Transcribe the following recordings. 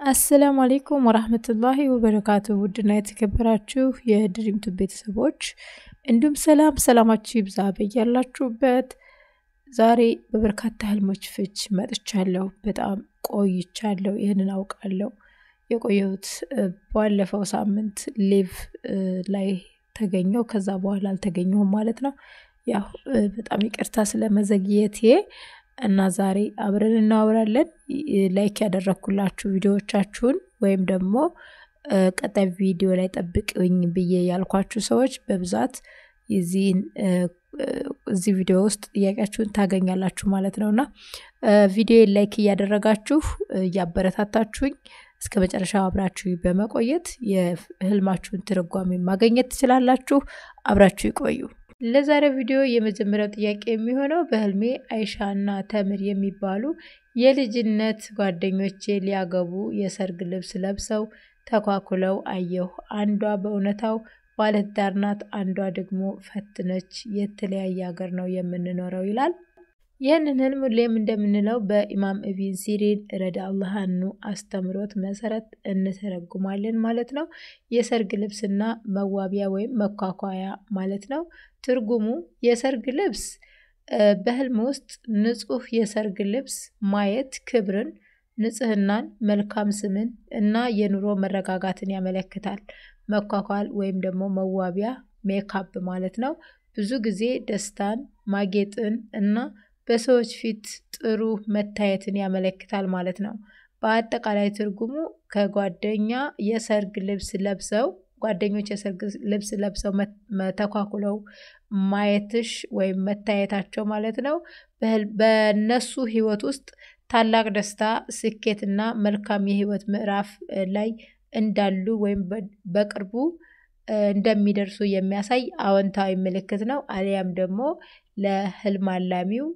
السلام عليكم ورحمة الله وبركاته። ውድና የተከበራችሁ የድሪምቱ ቤተሰቦች እንዲሁም ሰላም ሰላማችሁ ይብዛ በያላችሁበት። ዛሬ በበርካታ ህልሞች ፍች መጥቻለሁ። በጣም ቆይቻለሁ፣ ይህንን አውቃለሁ። የቆየሁት ባለፈው ሳምንት live ላይ ተገኘው፣ ከዛ በኋላ አልተገኘሁም ማለት ነው። ያው በጣም ይቅርታ ስለመዘግየቴ እና ዛሬ አብረን እናወራለን። like ያደረግኩላችሁ ቪዲዮዎቻችሁን ወይም ደግሞ ቀጣይ ቪዲዮ ላይ ጠብቅኝ ብዬ ያልኳችሁ ሰዎች በብዛት እዚህ ቪዲዮ ውስጥ ጥያቄያችሁን ታገኛላችሁ ማለት ነው። እና ቪዲዮ like እያደረጋችሁ እያበረታታችሁኝ እስከ መጨረሻው አብራችሁ በመቆየት የህልማችሁን ትርጓሜ ማግኘት ትችላላችሁ። አብራችሁ ይቆዩ። ለዛሬው ቪዲዮ የመጀመሪያው ጥያቄ የሚሆነው በህልሜ አይሻ እና ተምር የሚባሉ የልጅነት ጓደኞቼ ሊያገቡ የሰርግ ልብስ ለብሰው ተኳኩለው አየሁ። አንዷ በእውነታው ባለትዳር ናት፣ አንዷ ደግሞ ፈትነች። የተለያየ ሀገር ነው የምንኖረው ይላል። ይህንን ህልም ሁሌም እንደምንለው በኢማም ኢብን ሲሪን رضي الله عنه አስተምሮት መሰረት እንተረጉማለን ማለት ነው። የሰርግ ልብስና መዋቢያ ወይም መኳኳያ ማለት ነው። ትርጉሙ የሰርግ ልብስ በህልም ውስጥ ንጹህ የሰርግ ልብስ ማየት ክብርን፣ ንጽህናን፣ መልካም ስምን እና የኑሮ መረጋጋትን ያመለክታል። መኳኳል ወይም ደግሞ መዋቢያ ሜካፕ ማለት ነው። ብዙ ጊዜ ደስታን፣ ማጌጥን እና በሰዎች ፊት ጥሩ መታየትን ያመለክታል ማለት ነው። በአጠቃላይ ትርጉሙ ከጓደኛ የሰርግ ልብስ ለብሰው ጓደኞች የሰርግ ልብስ ለብሰው ተኳኩለው ማየትሽ ወይም መታየታቸው ማለት ነው በነሱ ህይወት ውስጥ ታላቅ ደስታ፣ ስኬትና መልካም የህይወት ምዕራፍ ላይ እንዳሉ ወይም በቅርቡ እንደሚደርሱ የሚያሳይ አዎንታዊ ምልክት ነው። አሊያም ደግሞ ለህልም አላሚው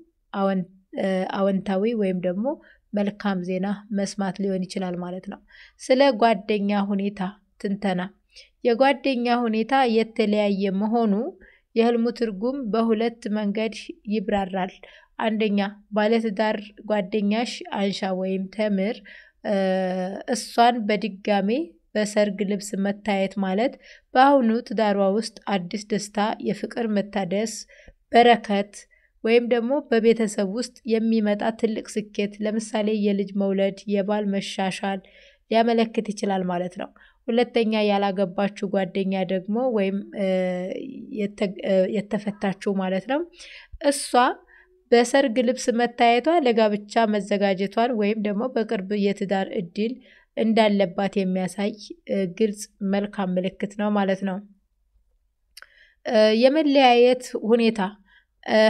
አዎንታዊ ወይም ደግሞ መልካም ዜና መስማት ሊሆን ይችላል ማለት ነው። ስለ ጓደኛ ሁኔታ ትንተና የጓደኛ ሁኔታ የተለያየ መሆኑ የህልሙ ትርጉም በሁለት መንገድ ይብራራል። አንደኛ፣ ባለትዳር ጓደኛሽ አንሻ ወይም ተምር እሷን በድጋሜ በሰርግ ልብስ መታየት ማለት በአሁኑ ትዳሯ ውስጥ አዲስ ደስታ፣ የፍቅር መታደስ፣ በረከት ወይም ደግሞ በቤተሰብ ውስጥ የሚመጣ ትልቅ ስኬት፣ ለምሳሌ የልጅ መውለድ፣ የባል መሻሻል ሊያመለክት ይችላል ማለት ነው። ሁለተኛ፣ ያላገባችሁ ጓደኛ ደግሞ ወይም የተፈታችሁ ማለት ነው። እሷ በሰርግ ልብስ መታየቷ ለጋብቻ መዘጋጀቷን ወይም ደግሞ በቅርብ የትዳር እድል እንዳለባት የሚያሳይ ግልጽ መልካም ምልክት ነው ማለት ነው። የመለያየት ሁኔታ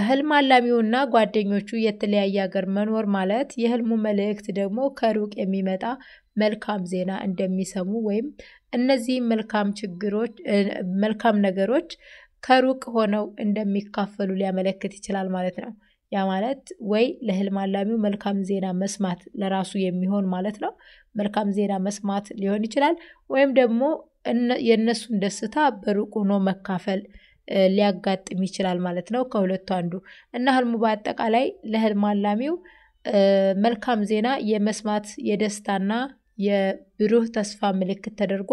ህልም አላሚውና ጓደኞቹ የተለያየ ሀገር መኖር ማለት የህልሙ መልእክት ደግሞ ከሩቅ የሚመጣ መልካም ዜና እንደሚሰሙ ወይም እነዚህ መልካም ችግሮች መልካም ነገሮች ከሩቅ ሆነው እንደሚካፈሉ ሊያመለክት ይችላል ማለት ነው። ያ ማለት ወይ ለህልም አላሚው መልካም ዜና መስማት ለራሱ የሚሆን ማለት ነው። መልካም ዜና መስማት ሊሆን ይችላል ወይም ደግሞ የእነሱን ደስታ በሩቅ ሆኖ መካፈል ሊያጋጥም ይችላል ማለት ነው። ከሁለቱ አንዱ። እና ህልሙ በአጠቃላይ ለህልም አላሚው መልካም ዜና የመስማት የደስታና የብሩህ ተስፋ ምልክት ተደርጎ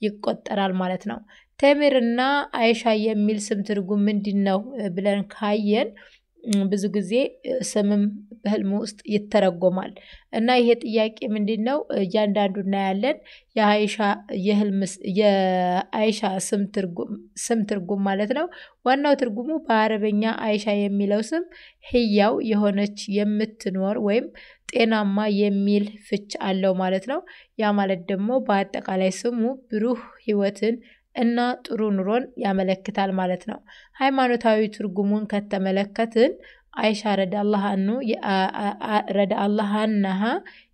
ይቆጠራል ማለት ነው። ተምርና አይሻ የሚል ስም ትርጉም ምንድን ነው ብለን ካየን ብዙ ጊዜ ስምም በህልሙ ውስጥ ይተረጎማል። እና ይሄ ጥያቄ ምንድን ነው? እያንዳንዱ እናያለን። የአይሻ ስም ትርጉም ማለት ነው። ዋናው ትርጉሙ በአረበኛ አይሻ የሚለው ስም ህያው የሆነች፣ የምትኖር ወይም ጤናማ የሚል ፍች አለው ማለት ነው። ያ ማለት ደግሞ በአጠቃላይ ስሙ ብሩህ ህይወትን እና ጥሩ ኑሮን ያመለክታል ማለት ነው። ሃይማኖታዊ ትርጉሙን ከተመለከትን አይሻ ረዳ አላህ አናሃ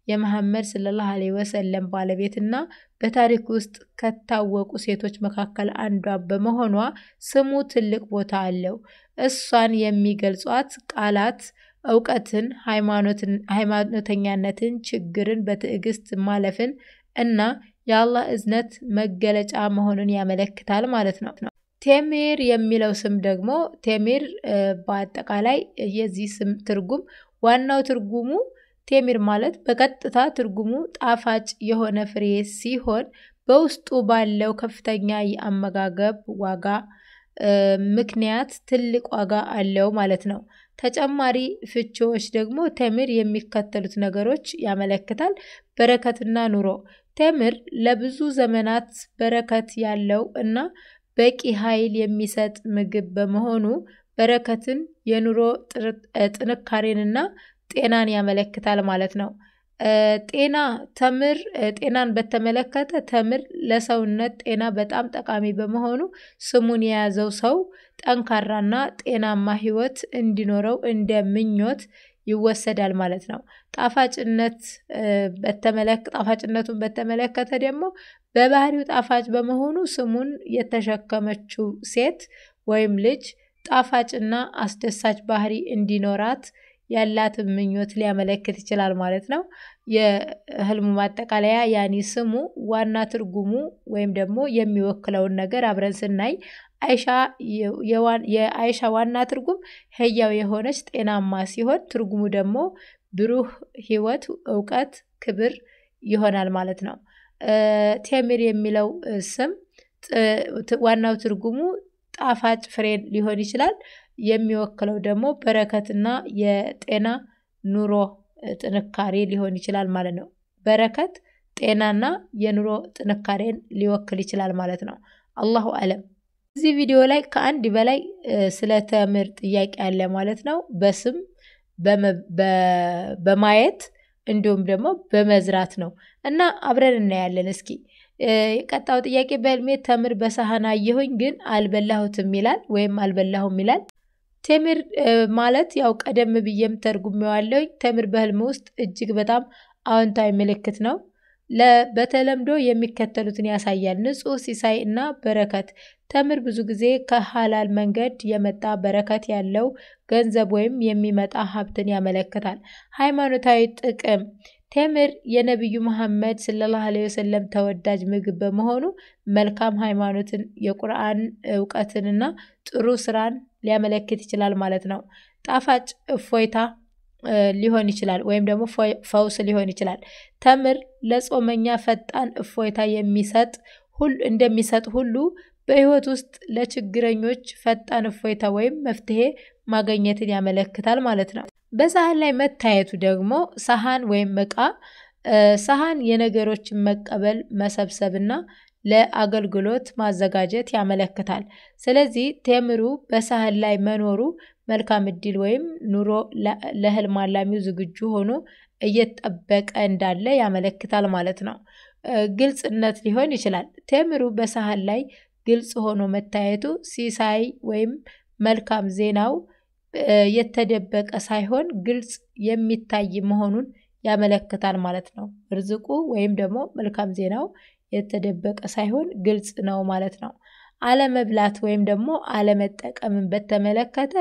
የመሐመድ ሰለላሁ ዐለይሂ ወሰለም ባለቤትና በታሪክ ውስጥ ከታወቁ ሴቶች መካከል አንዷ በመሆኗ ስሙ ትልቅ ቦታ አለው። እሷን የሚገልጿት ቃላት እውቀትን፣ ሃይማኖተኛነትን፣ ችግርን በትዕግስት ማለፍን እና የአላህ እዝነት መገለጫ መሆኑን ያመለክታል ማለት ነው። ቴሚር የሚለው ስም ደግሞ ቴሚር በአጠቃላይ የዚህ ስም ትርጉም ዋናው ትርጉሙ ቴምር ማለት በቀጥታ ትርጉሙ ጣፋጭ የሆነ ፍሬ ሲሆን በውስጡ ባለው ከፍተኛ የአመጋገብ ዋጋ ምክንያት ትልቅ ዋጋ አለው ማለት ነው። ተጨማሪ ፍቺዎች ደግሞ ተምር የሚከተሉት ነገሮች ያመለክታል። በረከትና ኑሮ። ተምር ለብዙ ዘመናት በረከት ያለው እና በቂ ኃይል የሚሰጥ ምግብ በመሆኑ በረከትን፣ የኑሮ ጥንካሬንና ጤናን ያመለክታል ማለት ነው። ጤና ተምር ጤናን በተመለከተ ተምር ለሰውነት ጤና በጣም ጠቃሚ በመሆኑ ስሙን የያዘው ሰው ጠንካራና ጤናማ ሕይወት እንዲኖረው እንደ ምኞት ይወሰዳል ማለት ነው። ጣፋጭነቱን በተመለከተ ደግሞ በባህሪው ጣፋጭ በመሆኑ ስሙን የተሸከመችው ሴት ወይም ልጅ ጣፋጭና አስደሳች ባህሪ እንዲኖራት ያላትን ምኞት ሊያመለክት ይችላል ማለት ነው። የህልሙ ማጠቃለያ ያኒ ስሙ ዋና ትርጉሙ ወይም ደግሞ የሚወክለውን ነገር አብረን ስናይ የአይሻ ዋና ትርጉም ህያው የሆነች ጤናማ ሲሆን ትርጉሙ ደግሞ ብሩህ ህይወት፣ እውቀት፣ ክብር ይሆናል ማለት ነው። ቴምር የሚለው ስም ዋናው ትርጉሙ ጣፋጭ ፍሬን ሊሆን ይችላል። የሚወክለው ደግሞ በረከትና የጤና ኑሮ ጥንካሬ ሊሆን ይችላል ማለት ነው። በረከት፣ ጤናና የኑሮ ጥንካሬን ሊወክል ይችላል ማለት ነው። አላሁ አለም። እዚህ ቪዲዮ ላይ ከአንድ በላይ ስለ ተምር ጥያቄ አለ ማለት ነው። በስም በማየት እንዲሁም ደግሞ በመዝራት ነው እና አብረን እናያለን። እስኪ ቀጣዩ ጥያቄ በህልሜ ተምር በሳህን አየሁኝ ግን አልበላሁትም ይላል ወይም አልበላሁም ይላል። ቴምር ማለት ያው ቀደም ብዬም ተርጉሜዋለሁኝ። ተምር በህልም ውስጥ እጅግ በጣም አዎንታዊ ምልክት ነው። በተለምዶ የሚከተሉትን ያሳያል። ንጹህ ሲሳይ እና በረከት። ተምር ብዙ ጊዜ ከሐላል መንገድ የመጣ በረከት ያለው ገንዘብ ወይም የሚመጣ ሀብትን ያመለክታል። ሃይማኖታዊ ጥቅም። ቴምር የነቢዩ መሐመድ ሰለላሁ ዐለይሂ ወሰለም ተወዳጅ ምግብ በመሆኑ መልካም ሃይማኖትን፣ የቁርአን እውቀትንና ጥሩ ስራን ሊያመለክት ይችላል ማለት ነው። ጣፋጭ እፎይታ ሊሆን ይችላል ወይም ደግሞ ፈውስ ሊሆን ይችላል። ተምር ለጾመኛ ፈጣን እፎይታ እንደሚሰጥ ሁሉ በህይወት ውስጥ ለችግረኞች ፈጣን እፎይታ ወይም መፍትሄ ማግኘትን ያመለክታል ማለት ነው። በሳህን ላይ መታየቱ ደግሞ ሳህን ወይም እቃ ሳህን የነገሮችን መቀበል፣ መሰብሰብና ለአገልግሎት ማዘጋጀት ያመለክታል። ስለዚህ ቴምሩ በሳህን ላይ መኖሩ መልካም እድል ወይም ኑሮ ለህልም አላሚው ዝግጁ ሆኖ እየጠበቀ እንዳለ ያመለክታል ማለት ነው። ግልጽነት ሊሆን ይችላል። ቴምሩ በሳህን ላይ ግልጽ ሆኖ መታየቱ ሲሳይ ወይም መልካም ዜናው የተደበቀ ሳይሆን ግልጽ የሚታይ መሆኑን ያመለክታል ማለት ነው። ርዝቁ ወይም ደግሞ መልካም ዜናው የተደበቀ ሳይሆን ግልጽ ነው ማለት ነው። አለመብላት ወይም ደግሞ አለመጠቀምን በተመለከተ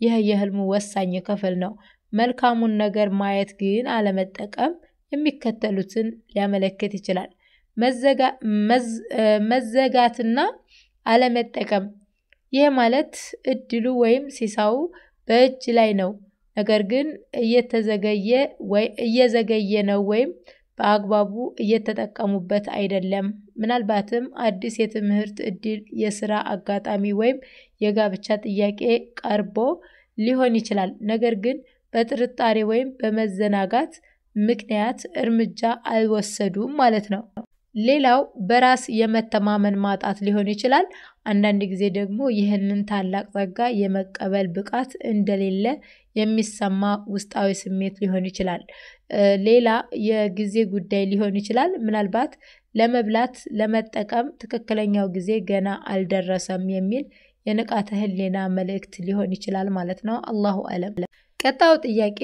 ይህ የህልሙ ወሳኝ ክፍል ነው። መልካሙን ነገር ማየት ግን አለመጠቀም የሚከተሉትን ሊያመለክት ይችላል። መዘጋትና አለመጠቀም። ይህ ማለት እድሉ ወይም ሲሳው በእጅ ላይ ነው፣ ነገር ግን እየዘገየ ነው ወይም በአግባቡ እየተጠቀሙበት አይደለም። ምናልባትም አዲስ የትምህርት እድል፣ የስራ አጋጣሚ ወይም የጋብቻ ጥያቄ ቀርቦ ሊሆን ይችላል። ነገር ግን በጥርጣሬ ወይም በመዘናጋት ምክንያት እርምጃ አልወሰዱም ማለት ነው። ሌላው በራስ የመተማመን ማጣት ሊሆን ይችላል። አንዳንድ ጊዜ ደግሞ ይህንን ታላቅ ጸጋ የመቀበል ብቃት እንደሌለ የሚሰማ ውስጣዊ ስሜት ሊሆን ይችላል። ሌላ የጊዜ ጉዳይ ሊሆን ይችላል። ምናልባት ለመብላት ለመጠቀም ትክክለኛው ጊዜ ገና አልደረሰም የሚል የንቃተ ህሊና መልእክት ሊሆን ይችላል ማለት ነው። አላሁ አለም። ቀጣዩ ጥያቄ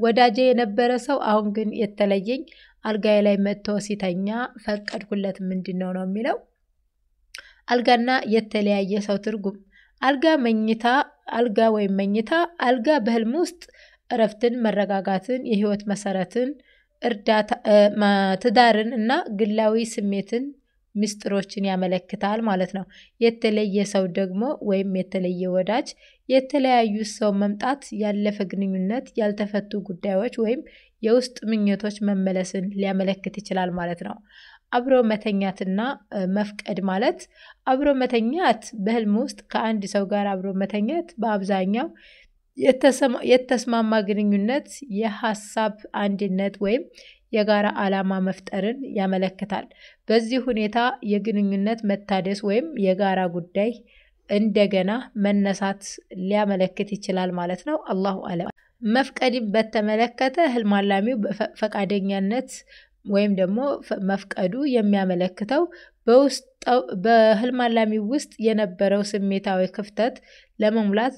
ወዳጄ የነበረ ሰው አሁን ግን የተለየኝ አልጋዬ ላይ መጥቶ ሲተኛ ፈቀድኩለት ምንድን ነው ነው የሚለው። አልጋና የተለያየ ሰው ትርጉም። አልጋ መኝታ፣ አልጋ ወይም መኝታ። አልጋ በህልም ውስጥ እረፍትን፣ መረጋጋትን፣ የህይወት መሰረትን፣ እርዳታ፣ ትዳርን እና ግላዊ ስሜትን ምስጢሮችን ያመለክታል ማለት ነው። የተለየ ሰው ደግሞ ወይም የተለየ ወዳጅ፣ የተለያዩ ሰው መምጣት፣ ያለፈ ግንኙነት፣ ያልተፈቱ ጉዳዮች ወይም የውስጥ ምኞቶች መመለስን ሊያመለክት ይችላል ማለት ነው። አብሮ መተኛትና መፍቀድ ማለት፣ አብሮ መተኛት በህልም ውስጥ ከአንድ ሰው ጋር አብሮ መተኛት በአብዛኛው የተስማማ ግንኙነት፣ የሀሳብ አንድነት ወይም የጋራ ዓላማ መፍጠርን ያመለክታል። በዚህ ሁኔታ የግንኙነት መታደስ ወይም የጋራ ጉዳይ እንደገና መነሳት ሊያመለክት ይችላል ማለት ነው። አላሁ አለም። መፍቀድን በተመለከተ ህልም አላሚው በፈቃደኛነት ወይም ደግሞ መፍቀዱ የሚያመለክተው በህልም አላሚው ውስጥ የነበረው ስሜታዊ ክፍተት ለመሙላት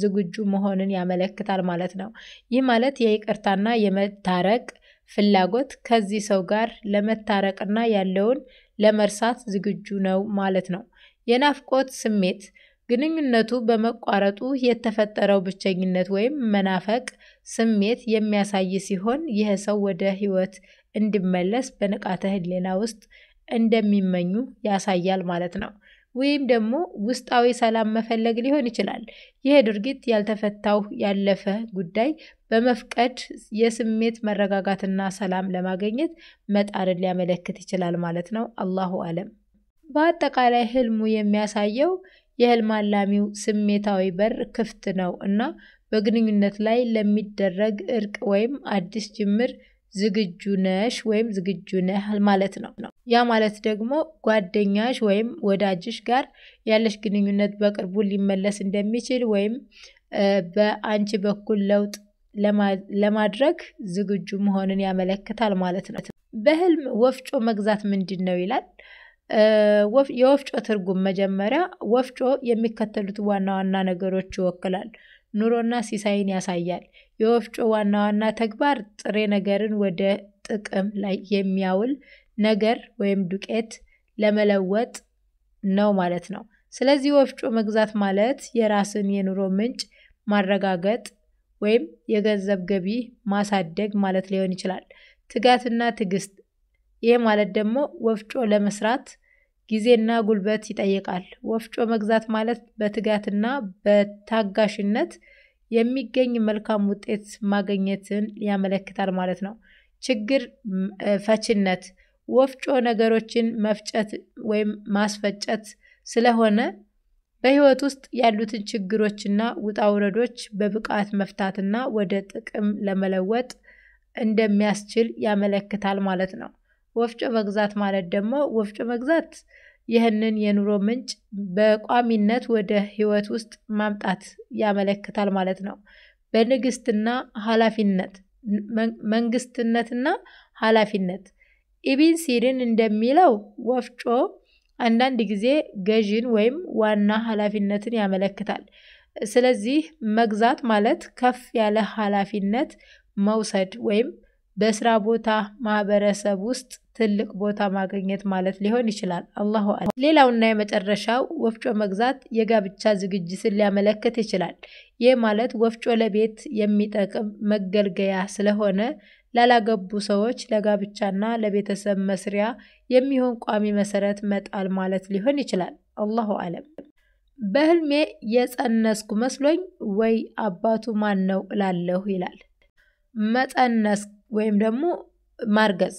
ዝግጁ መሆንን ያመለክታል ማለት ነው። ይህ ማለት የይቅርታና የመታረቅ ፍላጎት፣ ከዚህ ሰው ጋር ለመታረቅና ያለውን ለመርሳት ዝግጁ ነው ማለት ነው። የናፍቆት ስሜት፣ ግንኙነቱ በመቋረጡ የተፈጠረው ብቸኝነት ወይም መናፈቅ ስሜት የሚያሳይ ሲሆን ይህ ሰው ወደ ህይወት እንዲመለስ በንቃተ ህሊና ውስጥ እንደሚመኙ ያሳያል ማለት ነው። ወይም ደግሞ ውስጣዊ ሰላም መፈለግ ሊሆን ይችላል። ይህ ድርጊት ያልተፈታው ያለፈ ጉዳይ በመፍቀድ የስሜት መረጋጋትና ሰላም ለማግኘት መጣርን ሊያመለክት ይችላል ማለት ነው። አላሁ አለም። በአጠቃላይ ህልሙ የሚያሳየው የህልም አላሚው ስሜታዊ በር ክፍት ነው እና በግንኙነት ላይ ለሚደረግ እርቅ ወይም አዲስ ጅምር ዝግጁ ነሽ ወይም ዝግጁ ነህ ማለት ነው። ያ ማለት ደግሞ ጓደኛሽ ወይም ወዳጅሽ ጋር ያለሽ ግንኙነት በቅርቡ ሊመለስ እንደሚችል ወይም በአንቺ በኩል ለውጥ ለማድረግ ዝግጁ መሆንን ያመለክታል ማለት ነው። በህልም ወፍጮ መግዛት ምንድን ነው ይላል። የወፍጮ ትርጉም፣ መጀመሪያ ወፍጮ የሚከተሉት ዋና ዋና ነገሮች ይወክላል። ኑሮና ሲሳይን ያሳያል። የወፍጮ ዋና ዋና ተግባር ጥሬ ነገርን ወደ ጥቅም ላይ የሚያውል ነገር ወይም ዱቄት ለመለወጥ ነው ማለት ነው። ስለዚህ ወፍጮ መግዛት ማለት የራስን የኑሮ ምንጭ ማረጋገጥ ወይም የገንዘብ ገቢ ማሳደግ ማለት ሊሆን ይችላል። ትጋትና ትዕግስት፣ ይህ ማለት ደግሞ ወፍጮ ለመስራት ጊዜና ጉልበት ይጠይቃል። ወፍጮ መግዛት ማለት በትጋትና በታጋሽነት የሚገኝ መልካም ውጤት ማግኘትን ያመለክታል ማለት ነው። ችግር ፈችነት፣ ወፍጮ ነገሮችን መፍጨት ወይም ማስፈጨት ስለሆነ በህይወት ውስጥ ያሉትን ችግሮችና ውጣ ውረዶች በብቃት መፍታትና ወደ ጥቅም ለመለወጥ እንደሚያስችል ያመለክታል ማለት ነው። ወፍጮ መግዛት ማለት ደግሞ ወፍጮ መግዛት ይህንን የኑሮ ምንጭ በቋሚነት ወደ ህይወት ውስጥ ማምጣት ያመለክታል ማለት ነው። በንግስትና ኃላፊነት፣ መንግስትነትና ኃላፊነት፣ ኢብን ሲሪን እንደሚለው ወፍጮ አንዳንድ ጊዜ ገዢን ወይም ዋና ኃላፊነትን ያመለክታል። ስለዚህ መግዛት ማለት ከፍ ያለ ኃላፊነት መውሰድ ወይም በስራ ቦታ ማህበረሰብ ውስጥ ትልቅ ቦታ ማግኘት ማለት ሊሆን ይችላል። አላሁ አለም። ሌላውና የመጨረሻው ወፍጮ መግዛት የጋብቻ ዝግጅትን ሊያመለክት ይችላል። ይህ ማለት ወፍጮ ለቤት የሚጠቅም መገልገያ ስለሆነ ላላገቡ ሰዎች ለጋብቻና ለቤተሰብ መስሪያ የሚሆን ቋሚ መሰረት መጣል ማለት ሊሆን ይችላል። አላሁ አለም። በህልሜ የጸነስኩ መስሎኝ ወይ አባቱ ማን ነው እላለሁ ይላል። መጸነስ ወይም ደግሞ ማርገዝ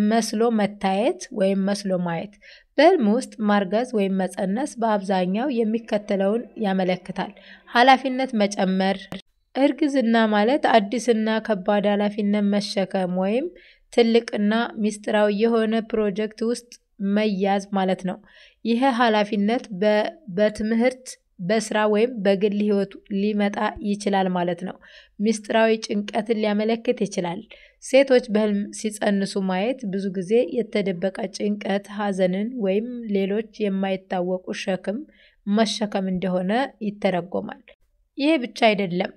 መስሎ መታየት ወይም መስሎ ማየት። በህልም ውስጥ ማርገዝ ወይም መጸነስ በአብዛኛው የሚከተለውን ያመለክታል። ኃላፊነት መጨመር። እርግዝና ማለት አዲስና ከባድ ኃላፊነት መሸከም ወይም ትልቅና ሚስጥራዊ የሆነ ፕሮጀክት ውስጥ መያዝ ማለት ነው። ይህ ኃላፊነት በትምህርት፣ በስራ ወይም በግል ህይወት ሊመጣ ይችላል ማለት ነው። ሚስጥራዊ ጭንቀትን ሊያመለክት ይችላል። ሴቶች በህልም ሲጸንሱ ማየት ብዙ ጊዜ የተደበቀ ጭንቀት፣ ሀዘንን ወይም ሌሎች የማይታወቁ ሸክም መሸከም እንደሆነ ይተረጎማል። ይሄ ብቻ አይደለም።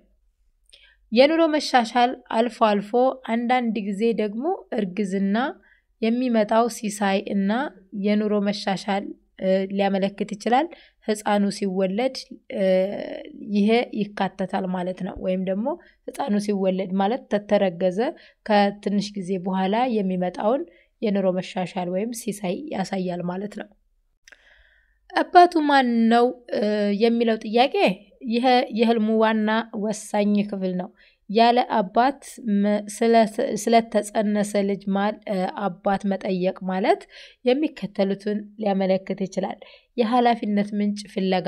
የኑሮ መሻሻል፣ አልፎ አልፎ አንዳንድ ጊዜ ደግሞ እርግዝና የሚመጣው ሲሳይ እና የኑሮ መሻሻል ሊያመለክት ይችላል። ህፃኑ ሲወለድ ይሄ ይካተታል ማለት ነው። ወይም ደግሞ ህፃኑ ሲወለድ ማለት ተተረገዘ ከትንሽ ጊዜ በኋላ የሚመጣውን የኑሮ መሻሻል ወይም ሲሳይ ያሳያል ማለት ነው። አባቱ ማን ነው የሚለው ጥያቄ ይህ የህልሙ ዋና ወሳኝ ክፍል ነው። ያለ አባት ስለተጸነሰ ልጅ አባት መጠየቅ ማለት የሚከተሉትን ሊያመለክት ይችላል። የኃላፊነት ምንጭ ፍለጋ፣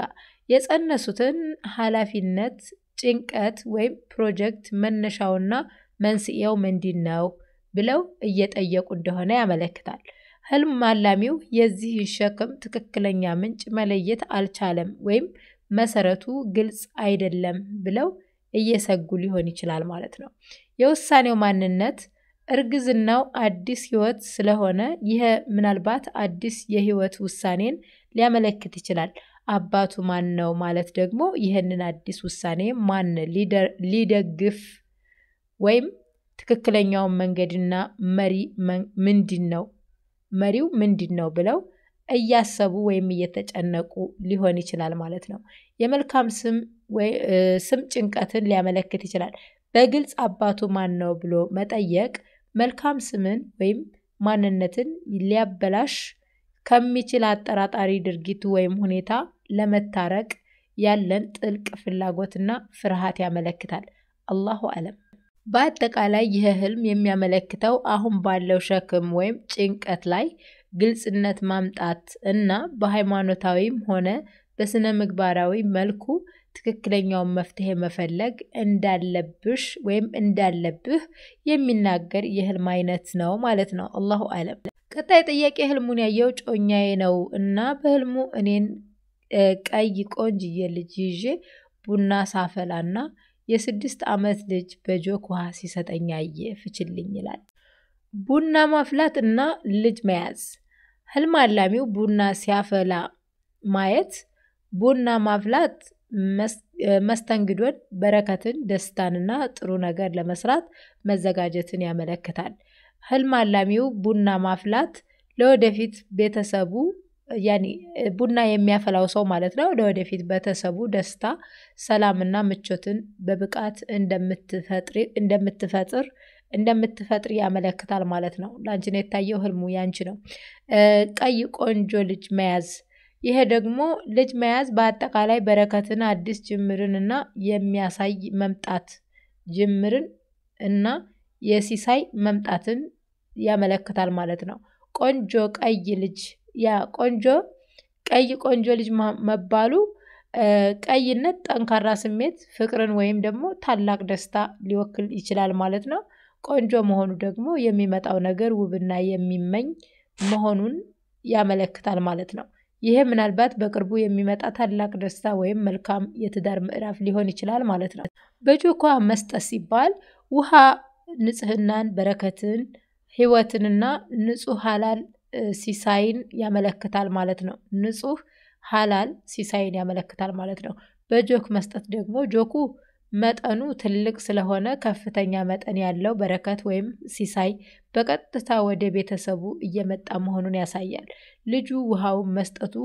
የጸነሱትን ኃላፊነት፣ ጭንቀት ወይም ፕሮጀክት መነሻውና መንስኤው ምንድን ነው ብለው እየጠየቁ እንደሆነ ያመለክታል። ህልም አላሚው የዚህን ሸክም ትክክለኛ ምንጭ መለየት አልቻለም ወይም መሰረቱ ግልጽ አይደለም ብለው እየሰጉ ሊሆን ይችላል ማለት ነው። የውሳኔው ማንነት፣ እርግዝናው አዲስ ህይወት ስለሆነ ይህ ምናልባት አዲስ የህይወት ውሳኔን ሊያመለክት ይችላል። አባቱ ማን ነው ማለት ደግሞ ይህንን አዲስ ውሳኔ ማን ሊደግፍ ወይም ትክክለኛውን መንገድና መሪ ምንድን ነው መሪው ምንድን ነው ብለው እያሰቡ ወይም እየተጨነቁ ሊሆን ይችላል ማለት ነው። የመልካም ስም ጭንቀትን ሊያመለክት ይችላል። በግልጽ አባቱ ማን ነው ብሎ መጠየቅ መልካም ስምን ወይም ማንነትን ሊያበላሽ ከሚችል አጠራጣሪ ድርጊት ወይም ሁኔታ ለመታረቅ ያለን ጥልቅ ፍላጎትና ፍርሃት ያመለክታል። አላሁ አለም። በአጠቃላይ ይህ ህልም የሚያመለክተው አሁን ባለው ሸክም ወይም ጭንቀት ላይ ግልጽነት ማምጣት እና በሃይማኖታዊም ሆነ በስነ ምግባራዊ መልኩ ትክክለኛውን መፍትሄ መፈለግ እንዳለብሽ ወይም እንዳለብህ የሚናገር የህልም አይነት ነው ማለት ነው። አላሁ አለም። ቀጣይ ጥያቄ ህልሙን ያየው ጮኛዬ ነው እና በህልሙ እኔን ቀይ ቆንጅዬ ልጅ ይዤ ቡና ሳፈላና የ6 ዓመት ልጅ በጆክ ውሃ ሲሰጠኝ አየ፣ ፍችልኝ ይላል። ቡና ማፍላት እና ልጅ መያዝ። ህልም አላሚው ቡና ሲያፈላ ማየት ቡና ማፍላት መስተንግዶን፣ በረከትን፣ ደስታንና ጥሩ ነገር ለመስራት መዘጋጀትን ያመለክታል። ህልም አላሚው ቡና ማፍላት ለወደፊት ቤተሰቡ ያኒ ቡና የሚያፈላው ሰው ማለት ነው፣ ለወደፊት ቤተሰቡ ደስታ፣ ሰላምና ምቾትን በብቃት እንደምትፈጥር ያመለክታል ማለት ነው። ላንቺ ነው የታየው ህልሙ ያንቺ ነው። ቀይ ቆንጆ ልጅ መያዝ፣ ይሄ ደግሞ ልጅ መያዝ በአጠቃላይ በረከትን፣ አዲስ ጅምርን እና የሚያሳይ መምጣት ጅምርን እና የሲሳይ መምጣትን ያመለክታል ማለት ነው። ቆንጆ ቀይ ልጅ ያ ቆንጆ ቀይ ቆንጆ ልጅ መባሉ ቀይነት ጠንካራ ስሜት፣ ፍቅርን ወይም ደግሞ ታላቅ ደስታ ሊወክል ይችላል ማለት ነው። ቆንጆ መሆኑ ደግሞ የሚመጣው ነገር ውብና የሚመኝ መሆኑን ያመለክታል ማለት ነው። ይሄ ምናልባት በቅርቡ የሚመጣ ታላቅ ደስታ ወይም መልካም የትዳር ምዕራፍ ሊሆን ይችላል ማለት ነው። በጆክ ውሃ መስጠት ሲባል ውሃ ንጽህናን፣ በረከትን፣ ህይወትንና ንጹህ ሀላል ሲሳይን ያመለክታል ማለት ነው። ንጹህ ሀላል ሲሳይን ያመለክታል ማለት ነው። በጆክ መስጠት ደግሞ ጆኩ መጠኑ ትልቅ ስለሆነ ከፍተኛ መጠን ያለው በረከት ወይም ሲሳይ በቀጥታ ወደ ቤተሰቡ እየመጣ መሆኑን ያሳያል። ልጁ ውሃውን መስጠቱ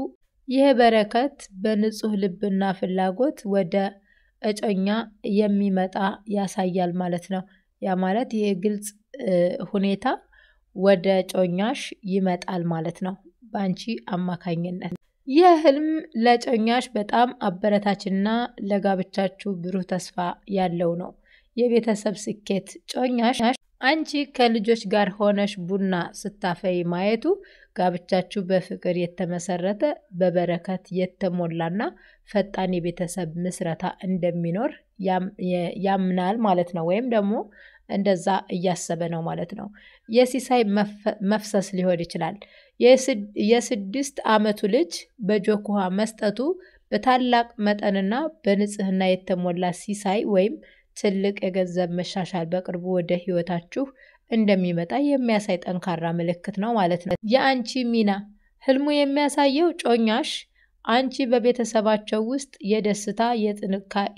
ይህ በረከት በንጹህ ልብና ፍላጎት ወደ እጮኛ የሚመጣ ያሳያል ማለት ነው። ያ ማለት ይሄ ግልጽ ሁኔታ ወደ እጮኛሽ ይመጣል ማለት ነው በአንቺ አማካኝነት። ይህ ህልም ለእጮኛሽ በጣም አበረታችና ለጋብቻችሁ ብሩህ ተስፋ ያለው ነው። የቤተሰብ ስኬት፣ ጮኛሽ አንቺ ከልጆች ጋር ሆነሽ ቡና ስታፈይ ማየቱ ጋብቻችሁ በፍቅር የተመሰረተ፣ በበረከት የተሞላና ፈጣን የቤተሰብ ምስረታ እንደሚኖር ያምናል ማለት ነው። ወይም ደግሞ እንደዛ እያሰበ ነው ማለት ነው። የሲሳይ መፍሰስ ሊሆን ይችላል። የ6 ዓመቱ ልጅ በጆክ ውሃ መስጠቱ በታላቅ መጠንና በንጽህና የተሞላ ሲሳይ ወይም ትልቅ የገንዘብ መሻሻል በቅርቡ ወደ ህይወታችሁ እንደሚመጣ የሚያሳይ ጠንካራ ምልክት ነው ማለት ነው። የአንቺ ሚና፣ ህልሙ የሚያሳየው ጮኛሽ አንቺ በቤተሰባቸው ውስጥ የደስታ፣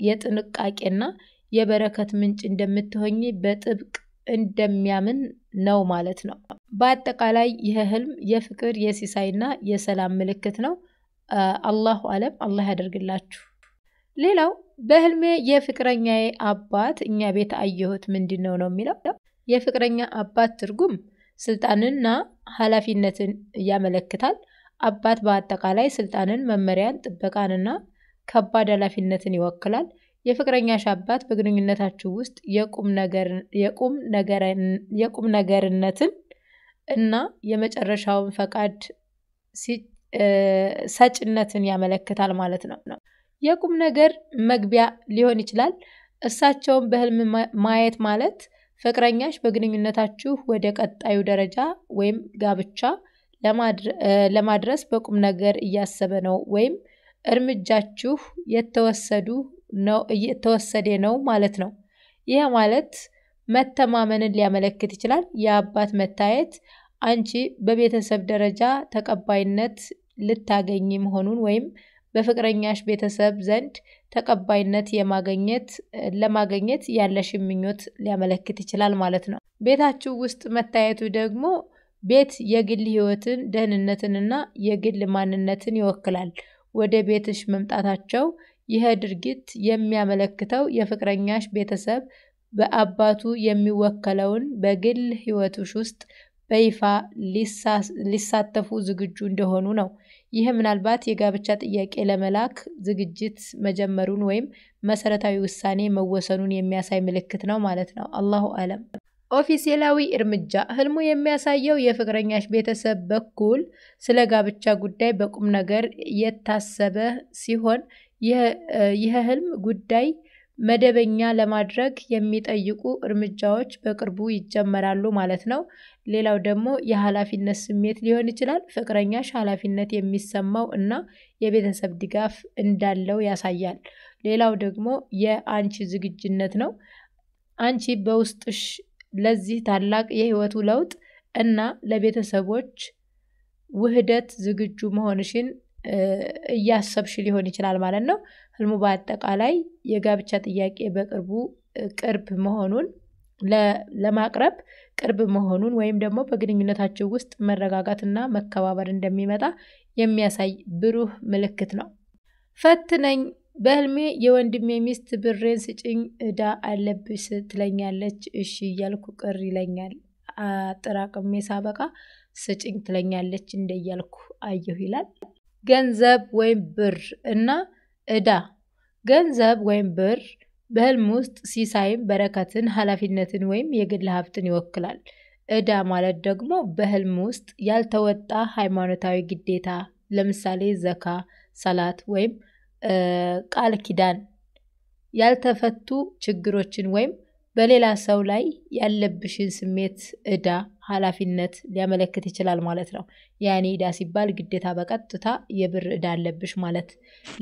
የጥንቃቄና የበረከት ምንጭ እንደምትሆኚ በጥብቅ እንደሚያምን ነው ማለት ነው። በአጠቃላይ ይህ ህልም የፍቅር፣ የሲሳይና የሰላም ምልክት ነው። አላሁ አለም፣ አላህ ያደርግላችሁ። ሌላው በህልሜ የፍቅረኛዬ አባት እኛ ቤት አየሁት ምንድን ነው ነው የሚለው። የፍቅረኛ አባት ትርጉም ስልጣንና ኃላፊነትን ያመለክታል። አባት በአጠቃላይ ስልጣንን፣ መመሪያን፣ ጥበቃንና ከባድ ኃላፊነትን ይወክላል። የፍቅረኛሽ አባት በግንኙነታችሁ ውስጥ የቁም ነገርነትን እና የመጨረሻውን ፈቃድ ሰጭነትን ያመለክታል ማለት ነው። የቁም ነገር መግቢያ ሊሆን ይችላል። እሳቸውን በህልም ማየት ማለት ፍቅረኛሽ በግንኙነታችሁ ወደ ቀጣዩ ደረጃ ወይም ጋብቻ ለማድረስ በቁም ነገር እያሰበ ነው ወይም እርምጃችሁ እየተወሰደ ነው ማለት ነው። ይህ ማለት መተማመንን ሊያመለክት ይችላል። የአባት መታየት አንቺ በቤተሰብ ደረጃ ተቀባይነት ልታገኝ መሆኑን ወይም በፍቅረኛሽ ቤተሰብ ዘንድ ተቀባይነት ለማግኘት ያለሽን ምኞት ሊያመለክት ይችላል ማለት ነው። ቤታችሁ ውስጥ መታየቱ ደግሞ ቤት የግል ህይወትን፣ ደህንነትንና የግል ማንነትን ይወክላል። ወደ ቤትሽ መምጣታቸው ይህ ድርጊት የሚያመለክተው የፍቅረኛሽ ቤተሰብ በአባቱ የሚወከለውን በግል ህይወትሽ ውስጥ በይፋ ሊሳተፉ ዝግጁ እንደሆኑ ነው። ይህ ምናልባት የጋብቻ ጥያቄ ለመላክ ዝግጅት መጀመሩን ወይም መሰረታዊ ውሳኔ መወሰኑን የሚያሳይ ምልክት ነው ማለት ነው። አላሁ አለም። ኦፊሴላዊ እርምጃ ህልሙ የሚያሳየው የፍቅረኛሽ ቤተሰብ በኩል ስለ ጋብቻ ጉዳይ በቁም ነገር የታሰበ ሲሆን ይህ ህልም ጉዳይ መደበኛ ለማድረግ የሚጠይቁ እርምጃዎች በቅርቡ ይጀመራሉ ማለት ነው። ሌላው ደግሞ የኃላፊነት ስሜት ሊሆን ይችላል። ፍቅረኛሽ ኃላፊነት የሚሰማው እና የቤተሰብ ድጋፍ እንዳለው ያሳያል። ሌላው ደግሞ የአንቺ ዝግጁነት ነው። አንቺ በውስጥሽ ለዚህ ታላቅ የህይወቱ ለውጥ እና ለቤተሰቦች ውህደት ዝግጁ መሆንሽን እያሰብሽ ሊሆን ይችላል ማለት ነው። ህልሙ በአጠቃላይ የጋብቻ ጥያቄ በቅርቡ ቅርብ መሆኑን ለማቅረብ ቅርብ መሆኑን ወይም ደግሞ በግንኙነታቸው ውስጥ መረጋጋትና መከባበር እንደሚመጣ የሚያሳይ ብሩህ ምልክት ነው። ፈትነኝ በህልሜ የወንድሜ ሚስት ብሬን ስጭኝ እዳ አለብሽ ትለኛለች። እሺ እያልኩ ቅር ይለኛል። አጠራቅሜ ሳበቃ ስጭኝ ትለኛለች እንደ እያልኩ አየሁ ይላል። ገንዘብ ወይም ብር እና እዳ። ገንዘብ ወይም ብር በህልም ውስጥ ሲሳይም በረከትን፣ ኃላፊነትን ወይም የግል ሀብትን ይወክላል። እዳ ማለት ደግሞ በህልም ውስጥ ያልተወጣ ሃይማኖታዊ ግዴታ ለምሳሌ ዘካ፣ ሰላት ወይም ቃል ኪዳን፣ ያልተፈቱ ችግሮችን ወይም በሌላ ሰው ላይ ያለብሽን ስሜት እዳ ኃላፊነት ሊያመለክት ይችላል ማለት ነው። ያኔ እዳ ሲባል ግዴታ በቀጥታ የብር እዳ አለብሽ ማለት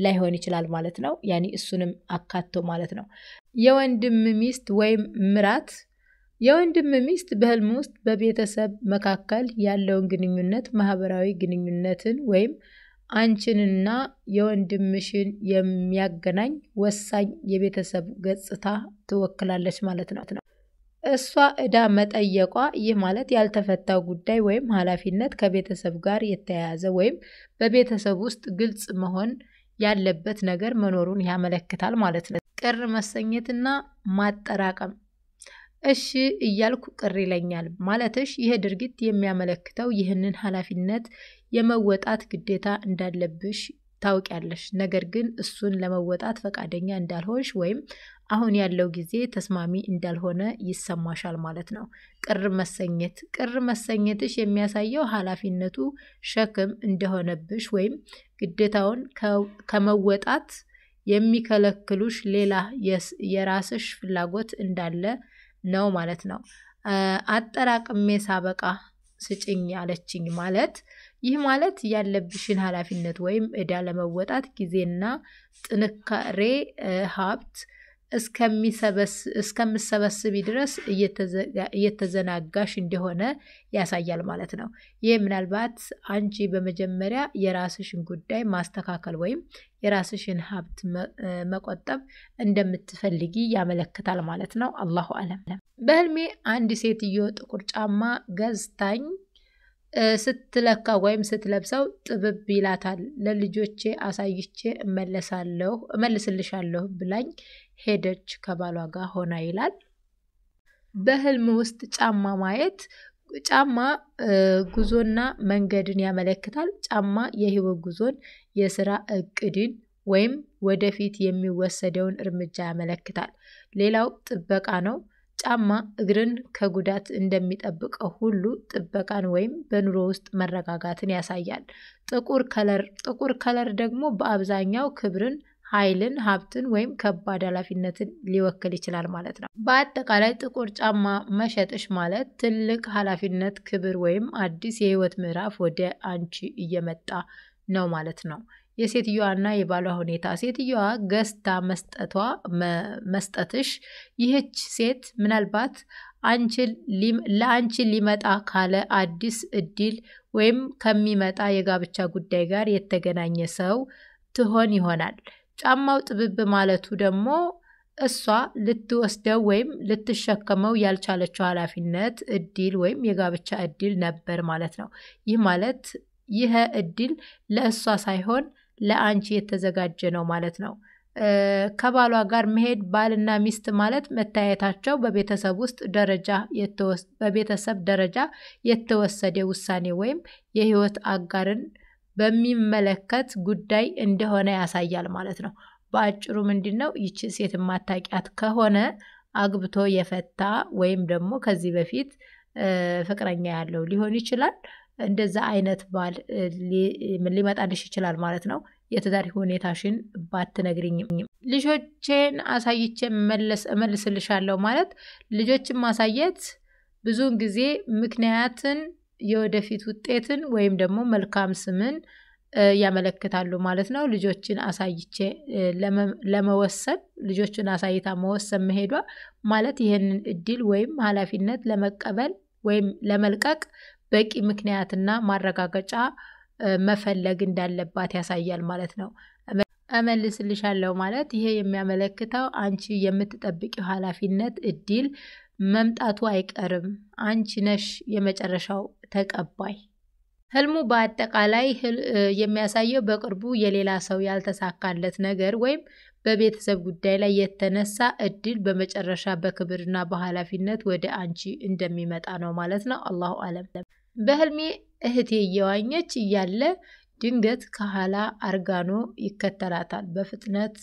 ላይሆን ይችላል ማለት ነው። ያኔ እሱንም አካቶ ማለት ነው። የወንድም ሚስት ወይም ምራት። የወንድም ሚስት በህልም ውስጥ በቤተሰብ መካከል ያለውን ግንኙነት፣ ማህበራዊ ግንኙነትን ወይም አንቺንና የወንድምሽን የሚያገናኝ ወሳኝ የቤተሰብ ገጽታ ትወክላለች ማለት ነው። እሷ እዳ መጠየቋ ይህ ማለት ያልተፈታው ጉዳይ ወይም ኃላፊነት ከቤተሰብ ጋር የተያያዘ ወይም በቤተሰብ ውስጥ ግልጽ መሆን ያለበት ነገር መኖሩን ያመለክታል ማለት ነው። ቅር መሰኘትና ማጠራቀም። እሺ እያልኩ ቅር ይለኛል ማለትሽ ይህ ድርጊት የሚያመለክተው ይህንን ኃላፊነት የመወጣት ግዴታ እንዳለብሽ ታውቂያለሽ። ነገር ግን እሱን ለመወጣት ፈቃደኛ እንዳልሆንሽ ወይም አሁን ያለው ጊዜ ተስማሚ እንዳልሆነ ይሰማሻል ማለት ነው። ቅር መሰኘት ቅር መሰኘትሽ የሚያሳየው ኃላፊነቱ ሸክም እንደሆነብሽ ወይም ግዴታውን ከመወጣት የሚከለክሉሽ ሌላ የራስሽ ፍላጎት እንዳለ ነው ማለት ነው። አጠራቅሜ ሳበቃ ስጭኝ አለችኝ ማለት ይህ ማለት ያለብሽን ኃላፊነት ወይም እዳ ለመወጣት ጊዜና ጥንካሬ ሀብት እስከምሰበስቢ ድረስ እየተዘናጋሽ እንደሆነ ያሳያል ማለት ነው። ይህ ምናልባት አንቺ በመጀመሪያ የራስሽን ጉዳይ ማስተካከል ወይም የራስሽን ሀብት መቆጠብ እንደምትፈልጊ ያመለክታል ማለት ነው። አላሁ አለም። በህልሜ አንድ ሴትዮ ጥቁር ጫማ ገዝታኝ ስትለካ ወይም ስትለብሰው ጥብብ ይላታል። ለልጆቼ አሳይቼ እመለሳለሁ እመልስልሻለሁ ብላኝ ሄደች ከባሏ ጋር ሆና ይላል። በህልም ውስጥ ጫማ ማየት ጫማ ጉዞና መንገድን ያመለክታል። ጫማ የህይወት ጉዞን፣ የስራ እቅድን ወይም ወደፊት የሚወሰደውን እርምጃ ያመለክታል። ሌላው ጥበቃ ነው። ጫማ እግርን ከጉዳት እንደሚጠብቀው ሁሉ ጥበቃን ወይም በኑሮ ውስጥ መረጋጋትን ያሳያል። ጥቁር color፣ ጥቁር color ደግሞ በአብዛኛው ክብርን፣ ኃይልን፣ ሀብትን ወይም ከባድ ኃላፊነትን ሊወክል ይችላል ማለት ነው። በአጠቃላይ ጥቁር ጫማ መሸጥሽ ማለት ትልቅ ኃላፊነት፣ ክብር ወይም አዲስ የህይወት ምዕራፍ ወደ አንቺ እየመጣ ነው ማለት ነው። የሴትዮዋና የባሏ ሁኔታ፣ ሴትዮዋ ገዝታ መስጠቷ መስጠትሽ ይህች ሴት ምናልባት ለአንቺ ሊመጣ ካለ አዲስ እድል ወይም ከሚመጣ የጋብቻ ጉዳይ ጋር የተገናኘ ሰው ትሆን ይሆናል። ጫማው ጥብብ ማለቱ ደግሞ እሷ ልትወስደው ወይም ልትሸከመው ያልቻለችው ኃላፊነት፣ እድል ወይም የጋብቻ እድል ነበር ማለት ነው። ይህ ማለት ይህ እድል ለእሷ ሳይሆን ለአንቺ የተዘጋጀ ነው ማለት ነው። ከባሏ ጋር መሄድ፣ ባልና ሚስት ማለት መታየታቸው በቤተሰብ ውስጥ ደረጃ በቤተሰብ ደረጃ የተወሰደ ውሳኔ ወይም የህይወት አጋርን በሚመለከት ጉዳይ እንደሆነ ያሳያል ማለት ነው። በአጭሩ ምንድን ነው፣ ይቺ ሴት የማታውቂያት ከሆነ አግብቶ የፈታ ወይም ደግሞ ከዚህ በፊት ፍቅረኛ ያለው ሊሆን ይችላል። እንደዛ አይነት ባል ሊመጣልሽ ይችላል ማለት ነው። የትዳር ሁኔታሽን ባትነግሪኝም ልጆቼን አሳይቼ እመልስልሻለሁ ማለት፣ ልጆችን ማሳየት ብዙውን ጊዜ ምክንያትን፣ የወደፊት ውጤትን ወይም ደግሞ መልካም ስምን ያመለክታሉ ማለት ነው። ልጆችን አሳይቼ ለመወሰን፣ ልጆችን አሳይታ መወሰን መሄዷ ማለት ይህንን እድል ወይም ኃላፊነት ለመቀበል ወይም ለመልቀቅ በቂ ምክንያትና ማረጋገጫ መፈለግ እንዳለባት ያሳያል ማለት ነው። እመልስልሻለሁ ማለት ይሄ የሚያመለክተው አንቺ የምትጠብቂው ኃላፊነት እድል መምጣቱ አይቀርም፣ አንቺ ነሽ የመጨረሻው ተቀባይ። ህልሙ በአጠቃላይ የሚያሳየው በቅርቡ የሌላ ሰው ያልተሳካለት ነገር ወይም በቤተሰብ ጉዳይ ላይ የተነሳ እድል በመጨረሻ በክብርና በኃላፊነት ወደ አንቺ እንደሚመጣ ነው ማለት ነው። አላሁ አለም። በህልሜ እህቴ እየዋኘች እያለ ድንገት ከኋላ አርጋኖ ይከተላታል። በፍጥነት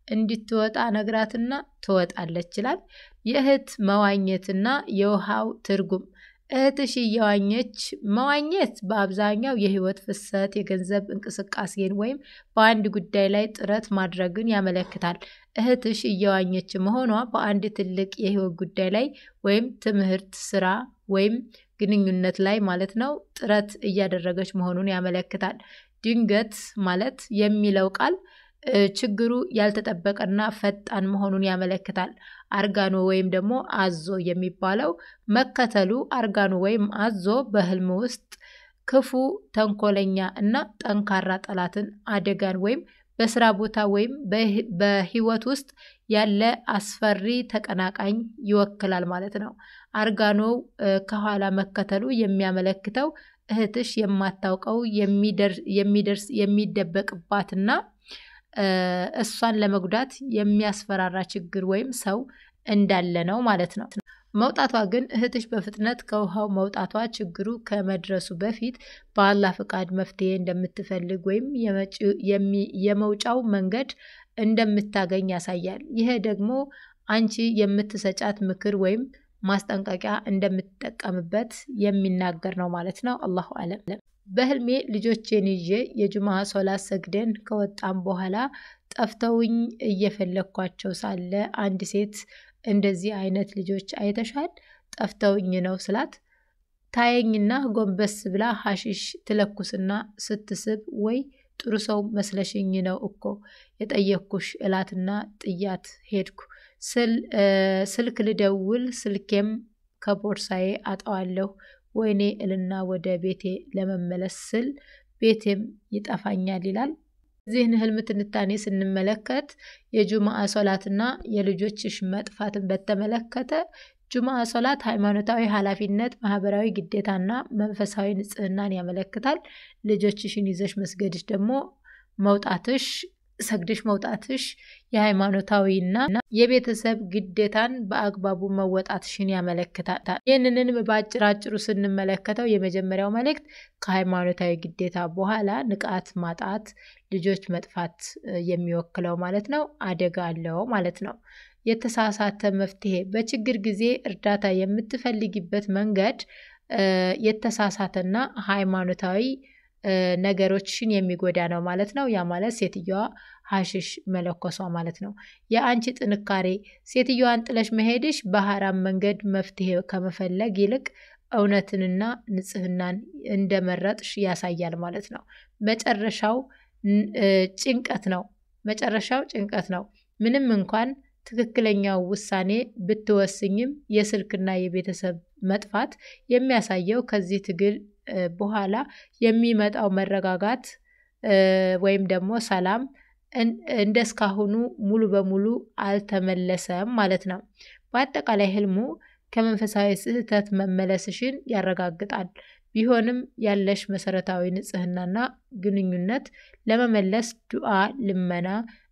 እንድትወጣ ነግራትና ትወጣለች ይላል። የእህት መዋኘትና የውሃው ትርጉም፣ እህትሽ እየዋኘች መዋኘት በአብዛኛው የህይወት ፍሰት፣ የገንዘብ እንቅስቃሴን ወይም በአንድ ጉዳይ ላይ ጥረት ማድረግን ያመለክታል። እህትሽ እየዋኘች መሆኗ በአንድ ትልቅ የህይወት ጉዳይ ላይ ወይም ትምህርት፣ ስራ ወይም ግንኙነት ላይ ማለት ነው ጥረት እያደረገች መሆኑን ያመለክታል። ድንገት ማለት የሚለው ቃል ችግሩ ያልተጠበቀና ፈጣን መሆኑን ያመለክታል። አርጋኖ ወይም ደግሞ አዞ የሚባለው መከተሉ፣ አርጋኖ ወይም አዞ በህልም ውስጥ ክፉ፣ ተንኮለኛ እና ጠንካራ ጠላትን፣ አደጋን ወይም በስራ ቦታ ወይም በህይወት ውስጥ ያለ አስፈሪ ተቀናቃኝ ይወክላል ማለት ነው። አርጋኖው ከኋላ መከተሉ የሚያመለክተው እህትሽ የማታውቀው የሚደርስ የሚደበቅባትና እሷን ለመጉዳት የሚያስፈራራ ችግር ወይም ሰው እንዳለ ነው ማለት ነው። መውጣቷ ግን፣ እህትሽ በፍጥነት ከውሃው መውጣቷ ችግሩ ከመድረሱ በፊት በአላህ ፍቃድ መፍትሄ እንደምትፈልግ ወይም የመውጫው መንገድ እንደምታገኝ ያሳያል። ይሄ ደግሞ አንቺ የምትሰጫት ምክር ወይም ማስጠንቀቂያ እንደምትጠቀምበት የሚናገር ነው ማለት ነው። አላሁ አለም። በህልሜ ልጆቼን ይዤ የጁምዓ ሶላት ሰግደን ከወጣም በኋላ ጠፍተውኝ እየፈለግኳቸው ሳለ አንድ ሴት እንደዚህ አይነት ልጆች አይተሻል? ጠፍተውኝ ነው ስላት ታየኝና ጎንበስ ብላ ሀሺሽ ትለኩስና ስትስብ ወይ ጥሩ ሰው መስለሽኝ ነው እኮ የጠየቅኩሽ እላትና ጥያት ሄድኩ። ስልክ ልደውል ስልኬም ከቦርሳዬ አጠዋለሁ። ወይኔ እልና ወደ ቤቴ ለመመለስ ስል ቤቴም ይጠፋኛል ይላል። እዚህን ህልም ትንታኔ ስንመለከት የጁምዓ ሶላትና የልጆችሽ መጥፋትን በተመለከተ፣ ጁምዓ ሶላት ሃይማኖታዊ ኃላፊነት፣ ማህበራዊ ግዴታና መንፈሳዊ ንጽህናን ያመለክታል። ልጆችሽን ይዘሽ መስገድሽ ደግሞ መውጣትሽ ሰግደሽ መውጣትሽ የሃይማኖታዊና የቤተሰብ ግዴታን በአግባቡ መወጣትሽን ያመለክታል። ይህንንም በአጭር አጭሩ ስንመለከተው የመጀመሪያው መልእክት ከሃይማኖታዊ ግዴታ በኋላ ንቃት ማጣት፣ ልጆች መጥፋት የሚወክለው ማለት ነው፣ አደጋ አለው ማለት ነው። የተሳሳተ መፍትሄ፣ በችግር ጊዜ እርዳታ የምትፈልጊበት መንገድ የተሳሳተና ሃይማኖታዊ ነገሮችን የሚጎዳ ነው ማለት ነው። ያ ማለት ሴትዮዋ ሀሽሽ መለኮሷ ማለት ነው። የአንቺ ጥንካሬ፣ ሴትዮዋን ጥለሽ መሄድሽ በሀራም መንገድ መፍትሄ ከመፈለግ ይልቅ እውነትንና ንጽህናን እንደመረጥሽ ያሳያል ማለት ነው። መጨረሻው ጭንቀት ነው። መጨረሻው ጭንቀት ነው። ምንም እንኳን ትክክለኛው ውሳኔ ብትወስኝም የስልክና የቤተሰብ መጥፋት የሚያሳየው ከዚህ ትግል በኋላ የሚመጣው መረጋጋት ወይም ደግሞ ሰላም እንደ እስካሁኑ ሙሉ በሙሉ አልተመለሰም ማለት ነው። በአጠቃላይ ህልሙ ከመንፈሳዊ ስህተት መመለስሽን ያረጋግጣል። ቢሆንም ያለሽ መሰረታዊ ንጽህናና ግንኙነት ለመመለስ ዱዓ፣ ልመና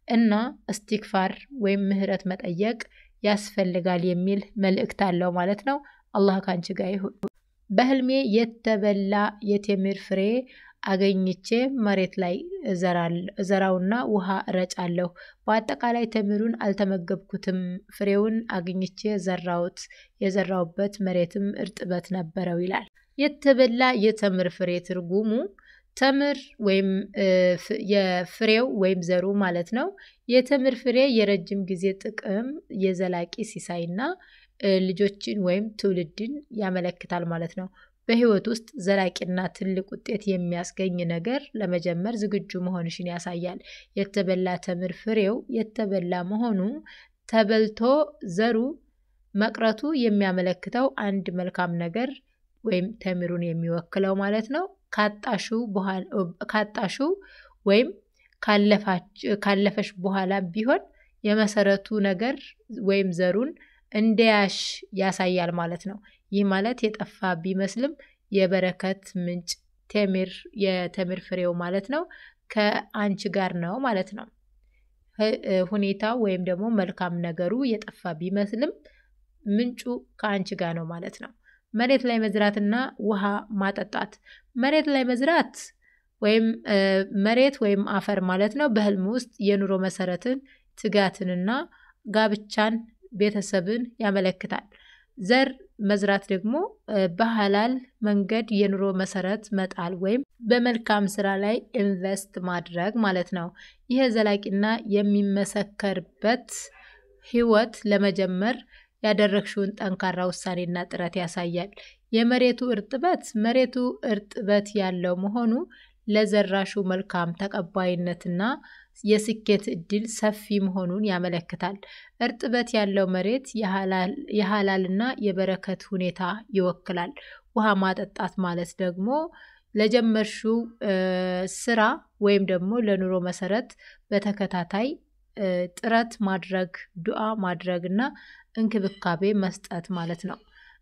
እና እስቲክፋር ወይም ምህረት መጠየቅ ያስፈልጋል የሚል መልእክት አለው ማለት ነው። አላህ ካንቺ ጋር ይሁን። በህልሜ የተበላ የቴምር ፍሬ አገኝቼ መሬት ላይ እዘራውና ውሃ እረጫለሁ። በአጠቃላይ ተምሩን አልተመገብኩትም። ፍሬውን አግኝቼ ዘራሁት። የዘራሁበት መሬትም እርጥበት ነበረው ይላል። የተበላ የተምር ፍሬ ትርጉሙ ተምር ወይም የፍሬው ወይም ዘሩ ማለት ነው። የተምር ፍሬ የረጅም ጊዜ ጥቅም፣ የዘላቂ ሲሳይና ልጆችን ወይም ትውልድን ያመለክታል ማለት ነው። በህይወት ውስጥ ዘላቂና ትልቅ ውጤት የሚያስገኝ ነገር ለመጀመር ዝግጁ መሆንሽን ያሳያል። የተበላ ተምር ፍሬው የተበላ መሆኑ፣ ተበልቶ ዘሩ መቅረቱ የሚያመለክተው አንድ መልካም ነገር ወይም ተምሩን የሚወክለው ማለት ነው። ካጣሹ ወይም ካለፈሽ በኋላ ቢሆን የመሰረቱ ነገር ወይም ዘሩን እንደያሽ ያሳያል ማለት ነው። ይህ ማለት የጠፋ ቢመስልም የበረከት ምንጭ ቴምር፣ የተምር ፍሬው ማለት ነው፣ ከአንቺ ጋር ነው ማለት ነው። ሁኔታው ወይም ደግሞ መልካም ነገሩ የጠፋ ቢመስልም ምንጩ ከአንቺ ጋር ነው ማለት ነው። መሬት ላይ መዝራትና ውሃ ማጠጣት። መሬት ላይ መዝራት ወይም መሬት ወይም አፈር ማለት ነው። በህልም ውስጥ የኑሮ መሰረትን፣ ትጋትንና ጋብቻን፣ ቤተሰብን ያመለክታል። ዘር መዝራት ደግሞ በሐላል መንገድ የኑሮ መሰረት መጣል ወይም በመልካም ስራ ላይ ኢንቨስት ማድረግ ማለት ነው። ይህ ዘላቂና የሚመሰከርበት ህይወት ለመጀመር ያደረግሽውን ጠንካራ ውሳኔና ጥረት ያሳያል። የመሬቱ እርጥበት፣ መሬቱ እርጥበት ያለው መሆኑ ለዘራሹ መልካም ተቀባይነትና የስኬት እድል ሰፊ መሆኑን ያመለክታል። እርጥበት ያለው መሬት የሐላልና የበረከት ሁኔታ ይወክላል። ውሃ ማጠጣት ማለት ደግሞ ለጀመርሽው ስራ ወይም ደግሞ ለኑሮ መሰረት በተከታታይ ጥረት ማድረግ፣ ዱዓ ማድረግ እና እንክብካቤ መስጠት ማለት ነው።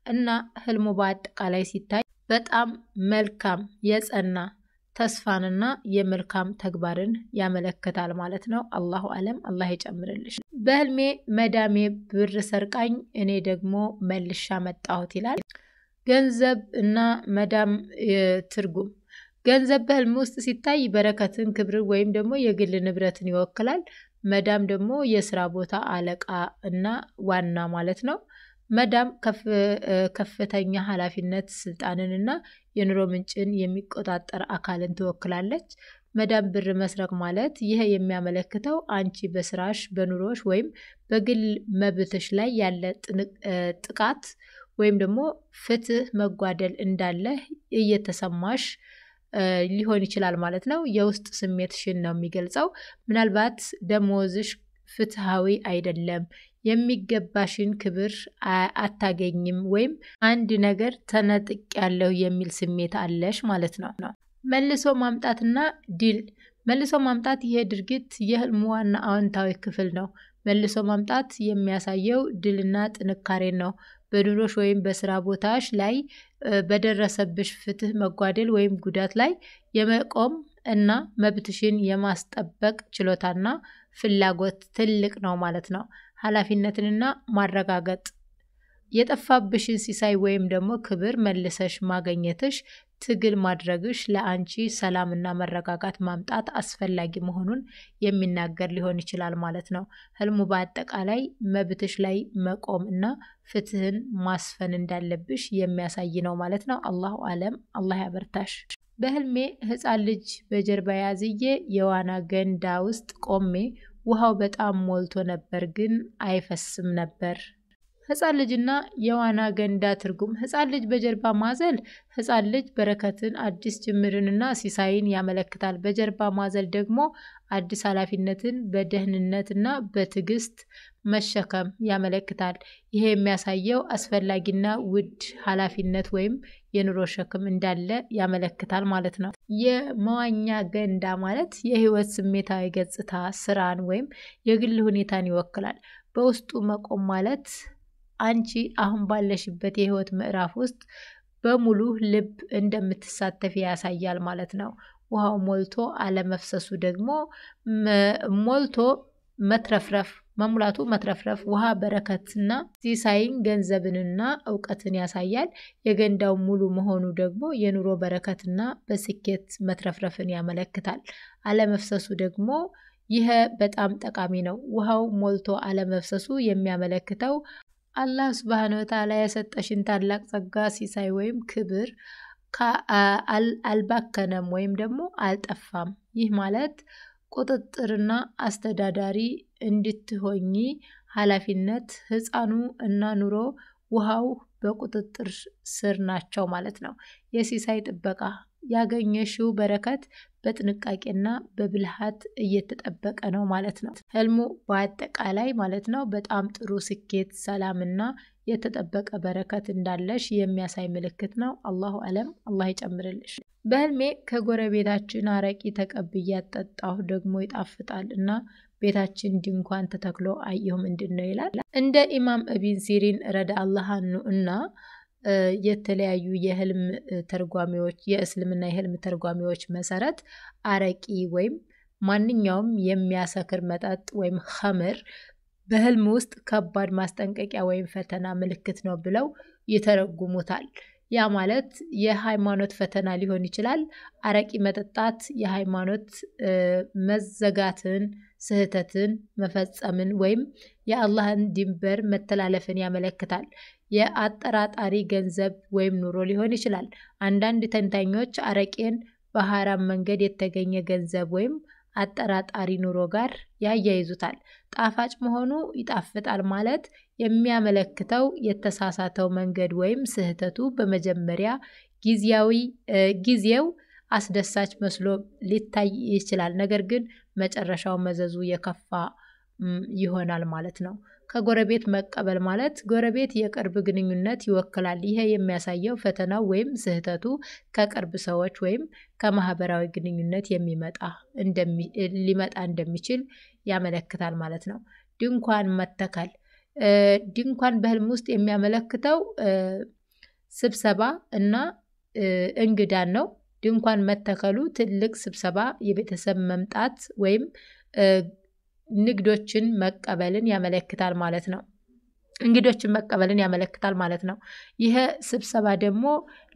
እና ህልሙ በአጠቃላይ ሲታይ በጣም መልካም፣ የጸና ተስፋንና የመልካም ተግባርን ያመለክታል ማለት ነው። አላሁ አለም፣ አላህ ይጨምርልሽ። በህልሜ መዳሜ ብር ሰርቃኝ እኔ ደግሞ መልሻ መጣሁት ይላል። ገንዘብ እና መዳም ትርጉም፣ ገንዘብ በህልም ውስጥ ሲታይ በረከትን፣ ክብርን ወይም ደግሞ የግል ንብረትን ይወክላል። መዳም ደግሞ የስራ ቦታ አለቃ እና ዋና ማለት ነው። መዳም ከፍተኛ ኃላፊነት፣ ስልጣንን እና የኑሮ ምንጭን የሚቆጣጠር አካልን ትወክላለች። መዳም ብር መስረቅ ማለት ይህ የሚያመለክተው አንቺ በስራሽ፣ በኑሮሽ ወይም በግል መብትሽ ላይ ያለ ጥቃት ወይም ደግሞ ፍትህ መጓደል እንዳለ እየተሰማሽ ሊሆን ይችላል ማለት ነው። የውስጥ ስሜትሽን ነው የሚገልጸው። ምናልባት ደሞዝሽ ፍትሃዊ አይደለም፣ የሚገባሽን ክብር አታገኝም ወይም አንድ ነገር ተነጥቄያለሁ የሚል ስሜት አለሽ ማለት ነው። መልሶ ማምጣትና ድል። መልሶ ማምጣት፣ ይሄ ድርጊት የህልሙ ዋና አዎንታዊ ክፍል ነው። መልሶ ማምጣት የሚያሳየው ድልና ጥንካሬን ነው። በኑሮሽ ወይም በስራ ቦታሽ ላይ በደረሰብሽ ፍትህ መጓደል ወይም ጉዳት ላይ የመቆም እና መብትሽን የማስጠበቅ ችሎታና ፍላጎት ትልቅ ነው ማለት ነው። ኃላፊነትንና ማረጋገጥ የጠፋብሽን ሲሳይ ወይም ደግሞ ክብር መልሰሽ ማግኘትሽ ትግል ማድረግሽ ለአንቺ ሰላምና መረጋጋት ማምጣት አስፈላጊ መሆኑን የሚናገር ሊሆን ይችላል ማለት ነው። ህልሙ በአጠቃላይ መብትሽ ላይ መቆም እና ፍትህን ማስፈን እንዳለብሽ የሚያሳይ ነው ማለት ነው። አላሁ አለም። አላህ ያበርታሽ። በህልሜ ህፃን ልጅ በጀርባ ያዝዬ የዋና ገንዳ ውስጥ ቆሜ ውሃው በጣም ሞልቶ ነበር፣ ግን አይፈስም ነበር። ህፃን ልጅና የዋና ገንዳ ትርጉም። ህፃን ልጅ በጀርባ ማዘል ህፃን ልጅ በረከትን፣ አዲስ ጅምርንና ሲሳይን ያመለክታል። በጀርባ ማዘል ደግሞ አዲስ ኃላፊነትን በደህንነትና በትዕግስት መሸከም ያመለክታል። ይሄ የሚያሳየው አስፈላጊና ውድ ኃላፊነት ወይም የኑሮ ሸክም እንዳለ ያመለክታል ማለት ነው። የመዋኛ ገንዳ ማለት የህይወት ስሜታዊ ገጽታ፣ ስራን ወይም የግል ሁኔታን ይወክላል። በውስጡ መቆም ማለት አንቺ አሁን ባለሽበት የህይወት ምዕራፍ ውስጥ በሙሉ ልብ እንደምትሳተፍ ያሳያል ማለት ነው። ውሃው ሞልቶ አለመፍሰሱ ደግሞ ሞልቶ መትረፍረፍ መሙላቱ መትረፍረፍ ውሃ በረከትና ሲሳይን ገንዘብንና እውቀትን ያሳያል። የገንዳው ሙሉ መሆኑ ደግሞ የኑሮ በረከትና በስኬት መትረፍረፍን ያመለክታል። አለመፍሰሱ ደግሞ ይህ በጣም ጠቃሚ ነው። ውሃው ሞልቶ አለመፍሰሱ የሚያመለክተው አላህ ሱብሃነሁ ወተዓላ የሰጠሽን ታላቅ ጸጋ ሲሳይ ወይም ክብር አልባከነም ወይም ደግሞ አልጠፋም። ይህ ማለት ቁጥጥርና አስተዳዳሪ እንድትሆኚ ኃላፊነት ህፃኑ እና ኑሮ ውሃው በቁጥጥር ስር ናቸው ማለት ነው። የሲሳይ ጥበቃ ያገኘሽው በረከት በጥንቃቄና በብልሃት እየተጠበቀ ነው ማለት ነው። ህልሙ በአጠቃላይ ማለት ነው በጣም ጥሩ ስኬት፣ ሰላምና የተጠበቀ በረከት እንዳለሽ የሚያሳይ ምልክት ነው። አላሁ አለም። አላህ ይጨምርልሽ። በህልሜ ከጎረቤታችን አረቂ ተቀብዬ ጠጣሁ፣ ደግሞ ይጣፍጣል እና ቤታችን ድንኳን ተተክሎ አየሁ፣ ምንድን ነው ይላል። እንደ ኢማም ኢብን ሲሪን ረዳ አላህ እና የተለያዩ የህልም ተርጓሚዎች የእስልምና የህልም ተርጓሚዎች መሰረት አረቂ ወይም ማንኛውም የሚያሰክር መጠጥ ወይም ኸምር በህልም ውስጥ ከባድ ማስጠንቀቂያ ወይም ፈተና ምልክት ነው ብለው ይተረጉሙታል። ያ ማለት የሃይማኖት ፈተና ሊሆን ይችላል። አረቂ መጠጣት የሃይማኖት መዘጋትን፣ ስህተትን መፈጸምን ወይም የአላህን ድንበር መተላለፍን ያመለክታል። የአጠራጣሪ ገንዘብ ወይም ኑሮ ሊሆን ይችላል። አንዳንድ ተንታኞች አረቄን በሐራም መንገድ የተገኘ ገንዘብ ወይም አጠራጣሪ ኑሮ ጋር ያያይዙታል። ጣፋጭ መሆኑ ይጣፍጣል ማለት የሚያመለክተው የተሳሳተው መንገድ ወይም ስህተቱ በመጀመሪያ ጊዜው አስደሳች መስሎ ሊታይ ይችላል። ነገር ግን መጨረሻው መዘዙ የከፋ ይሆናል ማለት ነው። ከጎረቤት መቀበል ማለት ጎረቤት የቅርብ ግንኙነት ይወክላል። ይሄ የሚያሳየው ፈተናው ወይም ስህተቱ ከቅርብ ሰዎች ወይም ከማህበራዊ ግንኙነት ሊመጣ እንደሚችል ያመለክታል ማለት ነው። ድንኳን መተከል ድንኳን በህልም ውስጥ የሚያመለክተው ስብሰባ እና እንግዳን ነው። ድንኳን መተከሉ ትልቅ ስብሰባ፣ የቤተሰብ መምጣት ወይም ንግዶችን መቀበልን ያመለክታል ማለት ነው። እንግዶችን መቀበልን ያመለክታል ማለት ነው። ይህ ስብሰባ ደግሞ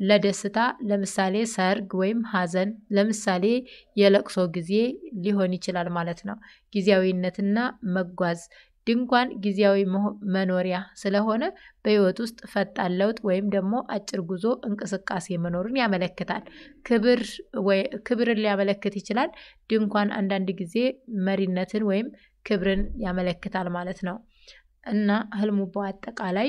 ለደስታ ለምሳሌ ሰርግ ወይም ሀዘን፣ ለምሳሌ የለቅሶ ጊዜ ሊሆን ይችላል ማለት ነው። ጊዜያዊነትና መጓዝ ድንኳን ጊዜያዊ መኖሪያ ስለሆነ በህይወት ውስጥ ፈጣን ለውጥ ወይም ደግሞ አጭር ጉዞ እንቅስቃሴ መኖሩን ያመለክታል። ክብርን ሊያመለክት ይችላል። ድንኳን አንዳንድ ጊዜ መሪነትን ወይም ክብርን ያመለክታል ማለት ነው። እና ህልሙ በአጠቃላይ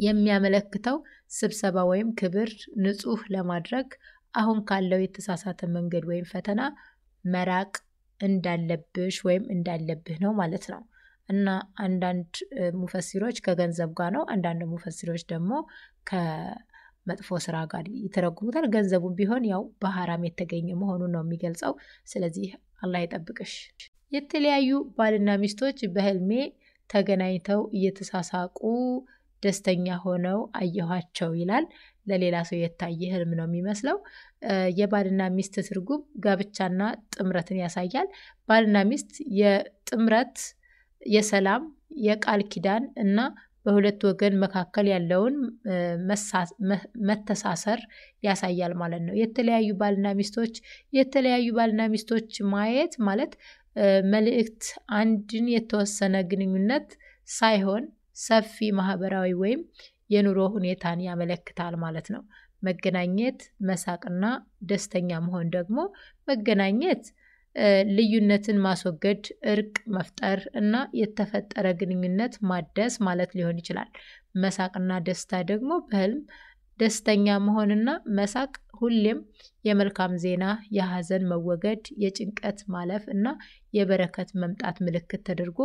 የሚያመለክተው ስብሰባ ወይም ክብር ንጹህ ለማድረግ አሁን ካለው የተሳሳተ መንገድ ወይም ፈተና መራቅ እንዳለብሽ ወይም እንዳለብህ ነው ማለት ነው። እና አንዳንድ ሙፈሲሮች ከገንዘብ ጋር ነው፣ አንዳንድ ሙፈሲሮች ደግሞ ከመጥፎ ስራ ጋር ይተረጉሙታል። ገንዘቡም ቢሆን ያው በሐራም የተገኘ መሆኑን ነው የሚገልጸው። ስለዚህ አላህ ይጠብቅሽ። የተለያዩ ባልና ሚስቶች በህልሜ ተገናኝተው እየተሳሳቁ ደስተኛ ሆነው አየኋቸው ይላል። ለሌላ ሰው የታየ ህልም ነው የሚመስለው። የባልና ሚስት ትርጉም ጋብቻና ጥምረትን ያሳያል። ባልና ሚስት የጥምረት፣ የሰላም፣ የቃል ኪዳን እና በሁለት ወገን መካከል ያለውን መተሳሰር ያሳያል ማለት ነው። የተለያዩ ባልና ሚስቶች ማየት ማለት መልእክት አንድን የተወሰነ ግንኙነት ሳይሆን ሰፊ ማህበራዊ ወይም የኑሮ ሁኔታን ያመለክታል ማለት ነው። መገናኘት፣ መሳቅና ደስተኛ መሆን ደግሞ መገናኘት ልዩነትን ማስወገድ፣ እርቅ መፍጠር እና የተፈጠረ ግንኙነት ማደስ ማለት ሊሆን ይችላል። መሳቅና ደስታ ደግሞ በህልም ደስተኛ መሆንና መሳቅ ሁሌም የመልካም ዜና፣ የሀዘን መወገድ፣ የጭንቀት ማለፍ እና የበረከት መምጣት ምልክት ተደርጎ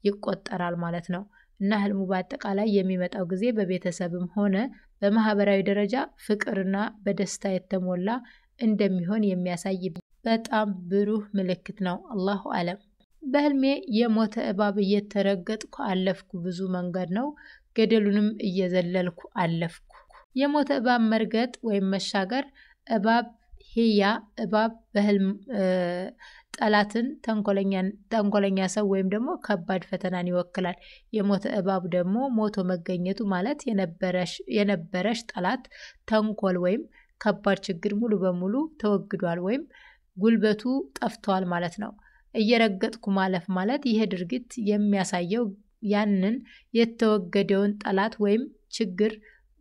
ይቆጠራል ማለት ነው። እና ህልሙ በአጠቃላይ የሚመጣው ጊዜ በቤተሰብም ሆነ በማህበራዊ ደረጃ ፍቅርና በደስታ የተሞላ እንደሚሆን የሚያሳይ በጣም ብሩህ ምልክት ነው። አላሁ አለም። በህልሜ የሞተ እባብ እየተረገጥኩ አለፍኩ። ብዙ መንገድ ነው፣ ገደሉንም እየዘለልኩ አለፍኩ። የሞተ እባብ መርገጥ ወይም መሻገር፣ እባብ ሄያ እባብ በህልም ጠላትን፣ ተንኮለኛ ሰው ወይም ደግሞ ከባድ ፈተናን ይወክላል። የሞተ እባብ ደግሞ ሞቶ መገኘቱ ማለት የነበረሽ ጠላት፣ ተንኮል ወይም ከባድ ችግር ሙሉ በሙሉ ተወግዷል ወይም ጉልበቱ ጠፍቷል ማለት ነው። እየረገጥኩ ማለፍ ማለት ይህ ድርጊት የሚያሳየው ያንን የተወገደውን ጠላት ወይም ችግር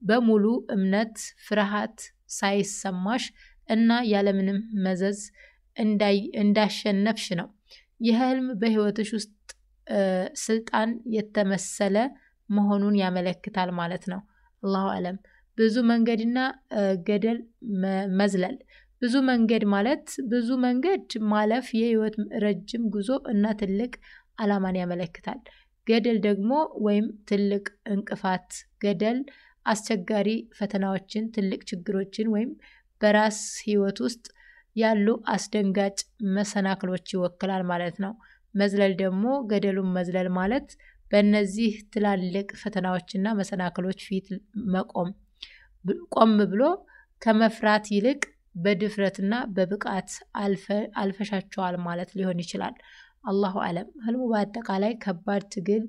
በሙሉ እምነት፣ ፍርሃት ሳይሰማሽ እና ያለምንም መዘዝ እንዳሸነፍሽ ነው። ይህ ህልም በህይወትሽ ውስጥ ስልጣን የተመሰለ መሆኑን ያመለክታል ማለት ነው። አላሁ አለም። ብዙ መንገድና ገደል መዝለል፣ ብዙ መንገድ ማለት ብዙ መንገድ ማለፍ የህይወት ረጅም ጉዞ እና ትልቅ ዓላማን ያመለክታል። ገደል ደግሞ ወይም ትልቅ እንቅፋት፣ ገደል አስቸጋሪ ፈተናዎችን፣ ትልቅ ችግሮችን ወይም በራስ ህይወት ውስጥ ያሉ አስደንጋጭ መሰናክሎች ይወክላል ማለት ነው። መዝለል ደግሞ ገደሉን መዝለል ማለት በእነዚህ ትላልቅ ፈተናዎችና መሰናክሎች ፊት መቆም፣ ቆም ብሎ ከመፍራት ይልቅ በድፍረትና በብቃት አልፈሻቸዋል ማለት ሊሆን ይችላል። አላሁ አለም። ህልሙ በአጠቃላይ ከባድ ትግል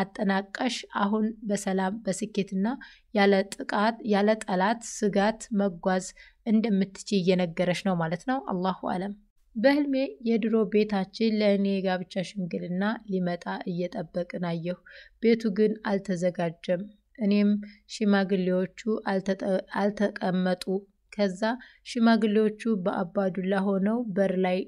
አጠናቀሽ አሁን በሰላም፣ በስኬትና ያለ ጥቃት፣ ያለ ጠላት ስጋት መጓዝ እንደምትችይ እየነገረሽ ነው ማለት ነው። አላሁ አለም። በህልሜ የድሮ ቤታችን ለእኔ የጋብቻ ሽምግልና ሊመጣ እየጠበቅን አየሁ። ቤቱ ግን አልተዘጋጀም። እኔም ሽማግሌዎቹ አልተቀመጡ። ከዛ ሽማግሌዎቹ በአባዱላ ሆነው በር ላይ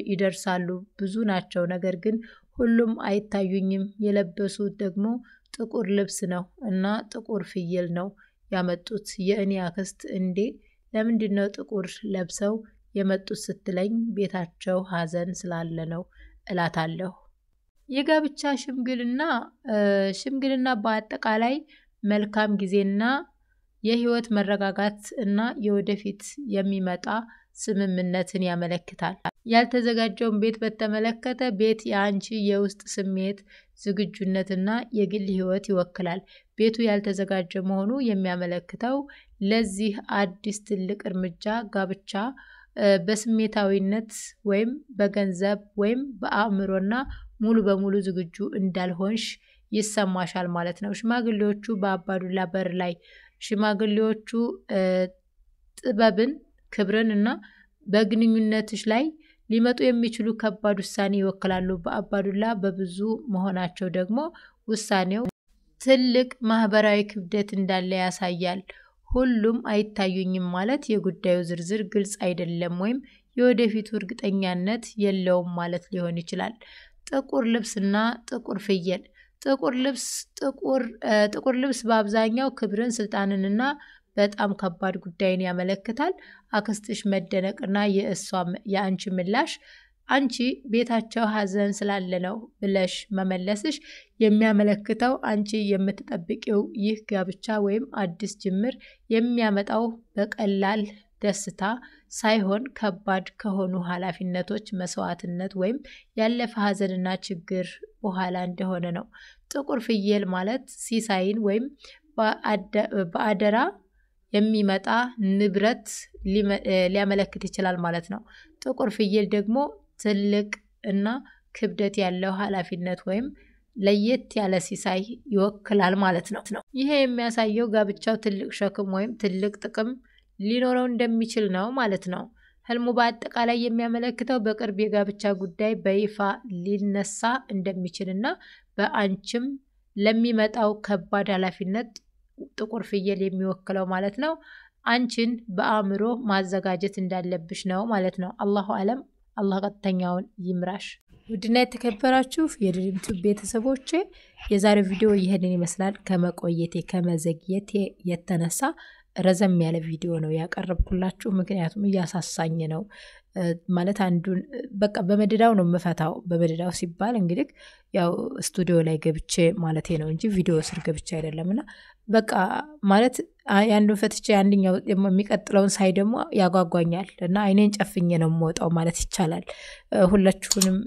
ይደርሳሉ። ብዙ ናቸው፣ ነገር ግን ሁሉም አይታዩኝም። የለበሱት ደግሞ ጥቁር ልብስ ነው እና ጥቁር ፍየል ነው ያመጡት። የእኔ አክስት እንዴ፣ ለምንድን ነው ጥቁር ለብሰው የመጡት ስትለኝ ቤታቸው ሀዘን ስላለ ነው እላታለሁ። የጋብቻ ሽምግልና በአጠቃላይ መልካም ጊዜና የህይወት መረጋጋት እና የወደፊት የሚመጣ ስምምነትን ያመለክታል። ያልተዘጋጀውን ቤት በተመለከተ ቤት የአንቺ የውስጥ ስሜት፣ ዝግጁነትና የግል ህይወት ይወክላል። ቤቱ ያልተዘጋጀ መሆኑ የሚያመለክተው ለዚህ አዲስ ትልቅ እርምጃ ጋብቻ በስሜታዊነት ወይም በገንዘብ ወይም በአእምሮና ሙሉ በሙሉ ዝግጁ እንዳልሆንሽ ይሰማሻል ማለት ነው። ሽማግሌዎቹ በአባዱላ በር ላይ፣ ሽማግሌዎቹ ጥበብን፣ ክብርን እና በግንኙነትሽ ላይ ሊመጡ የሚችሉ ከባድ ውሳኔ ይወክላሉ። በአባዱላ በብዙ መሆናቸው ደግሞ ውሳኔው ትልቅ ማህበራዊ ክብደት እንዳለ ያሳያል። ሁሉም አይታዩኝም ማለት የጉዳዩ ዝርዝር ግልጽ አይደለም ወይም የወደፊቱ እርግጠኛነት የለውም ማለት ሊሆን ይችላል። ጥቁር ልብስና ጥቁር ፍየል፣ ጥቁር ልብስ በአብዛኛው ክብርን፣ ስልጣንንና በጣም ከባድ ጉዳይን ያመለክታል። አክስትሽ መደነቅና የእሷ የአንቺ ምላሽ አንቺ ቤታቸው ሀዘን ስላለ ነው ብለሽ መመለስሽ የሚያመለክተው አንቺ የምትጠብቂው ይህ ጋብቻ ወይም አዲስ ጅምር የሚያመጣው በቀላል ደስታ ሳይሆን ከባድ ከሆኑ ኃላፊነቶች፣ መስዋዕትነት ወይም ያለፈ ሀዘንና ችግር በኋላ እንደሆነ ነው። ጥቁር ፍየል ማለት ሲሳይን ወይም በአደራ ለሚመጣ ንብረት ሊያመለክት ይችላል ማለት ነው። ጥቁር ፍየል ደግሞ ትልቅ እና ክብደት ያለው ኃላፊነት ወይም ለየት ያለ ሲሳይ ይወክላል ማለት ነው። ይሄ የሚያሳየው ጋብቻው ትልቅ ሸክም ወይም ትልቅ ጥቅም ሊኖረው እንደሚችል ነው ማለት ነው። ህልሙ በአጠቃላይ የሚያመለክተው በቅርብ የጋብቻ ጉዳይ በይፋ ሊነሳ እንደሚችልና በአንቺም ለሚመጣው ከባድ ኃላፊነት ጥቁር ፍየል የሚወክለው ማለት ነው አንቺን በአእምሮ ማዘጋጀት እንዳለብሽ ነው ማለት ነው። አላሁ አለም። አላህ ቀጥተኛውን ይምራሽ። ውድና የተከበራችሁ የድሪም ቲዩብ ቤተሰቦቼ የዛሬው ቪዲዮ ይህንን ይመስላል። ከመቆየቴ ከመዘግየቴ የተነሳ ረዘም ያለ ቪዲዮ ነው ያቀረብኩላችሁ። ምክንያቱም እያሳሳኝ ነው ማለት አንዱን በቃ በመደዳው ነው የምፈታው። በመደዳው ሲባል እንግዲህ ያው ስቱዲዮ ላይ ገብቼ ማለቴ ነው እንጂ ቪዲዮ ስር ገብቼ አይደለም። እና በቃ ማለት የአንዱን ፈትቼ አንደኛው የሚቀጥለውን ሳይ ደግሞ ያጓጓኛል እና አይኔን ጨፍኜ ነው የምወጣው ማለት ይቻላል። ሁላችሁንም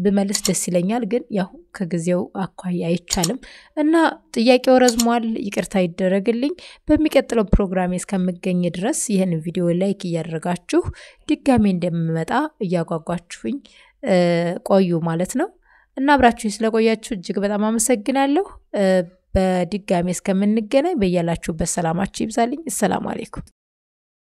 ብመልስ ደስ ይለኛል፣ ግን ያው ከጊዜው አኳያ አይቻልም እና ጥያቄው ረዝሟል። ይቅርታ ይደረግልኝ። በሚቀጥለው ፕሮግራሜ እስከምገኝ ድረስ ይህን ቪዲዮ like እያደረጋችሁ ድጋሜ እንደምመጣ እያጓጓችሁኝ ቆዩ ማለት ነው እና አብራችሁኝ ስለቆያችሁ እጅግ በጣም አመሰግናለሁ። በድጋሜ እስከምንገናኝ በያላችሁበት ሰላማችሁ ይብዛልኝ። አሰላሙ አለይኩም።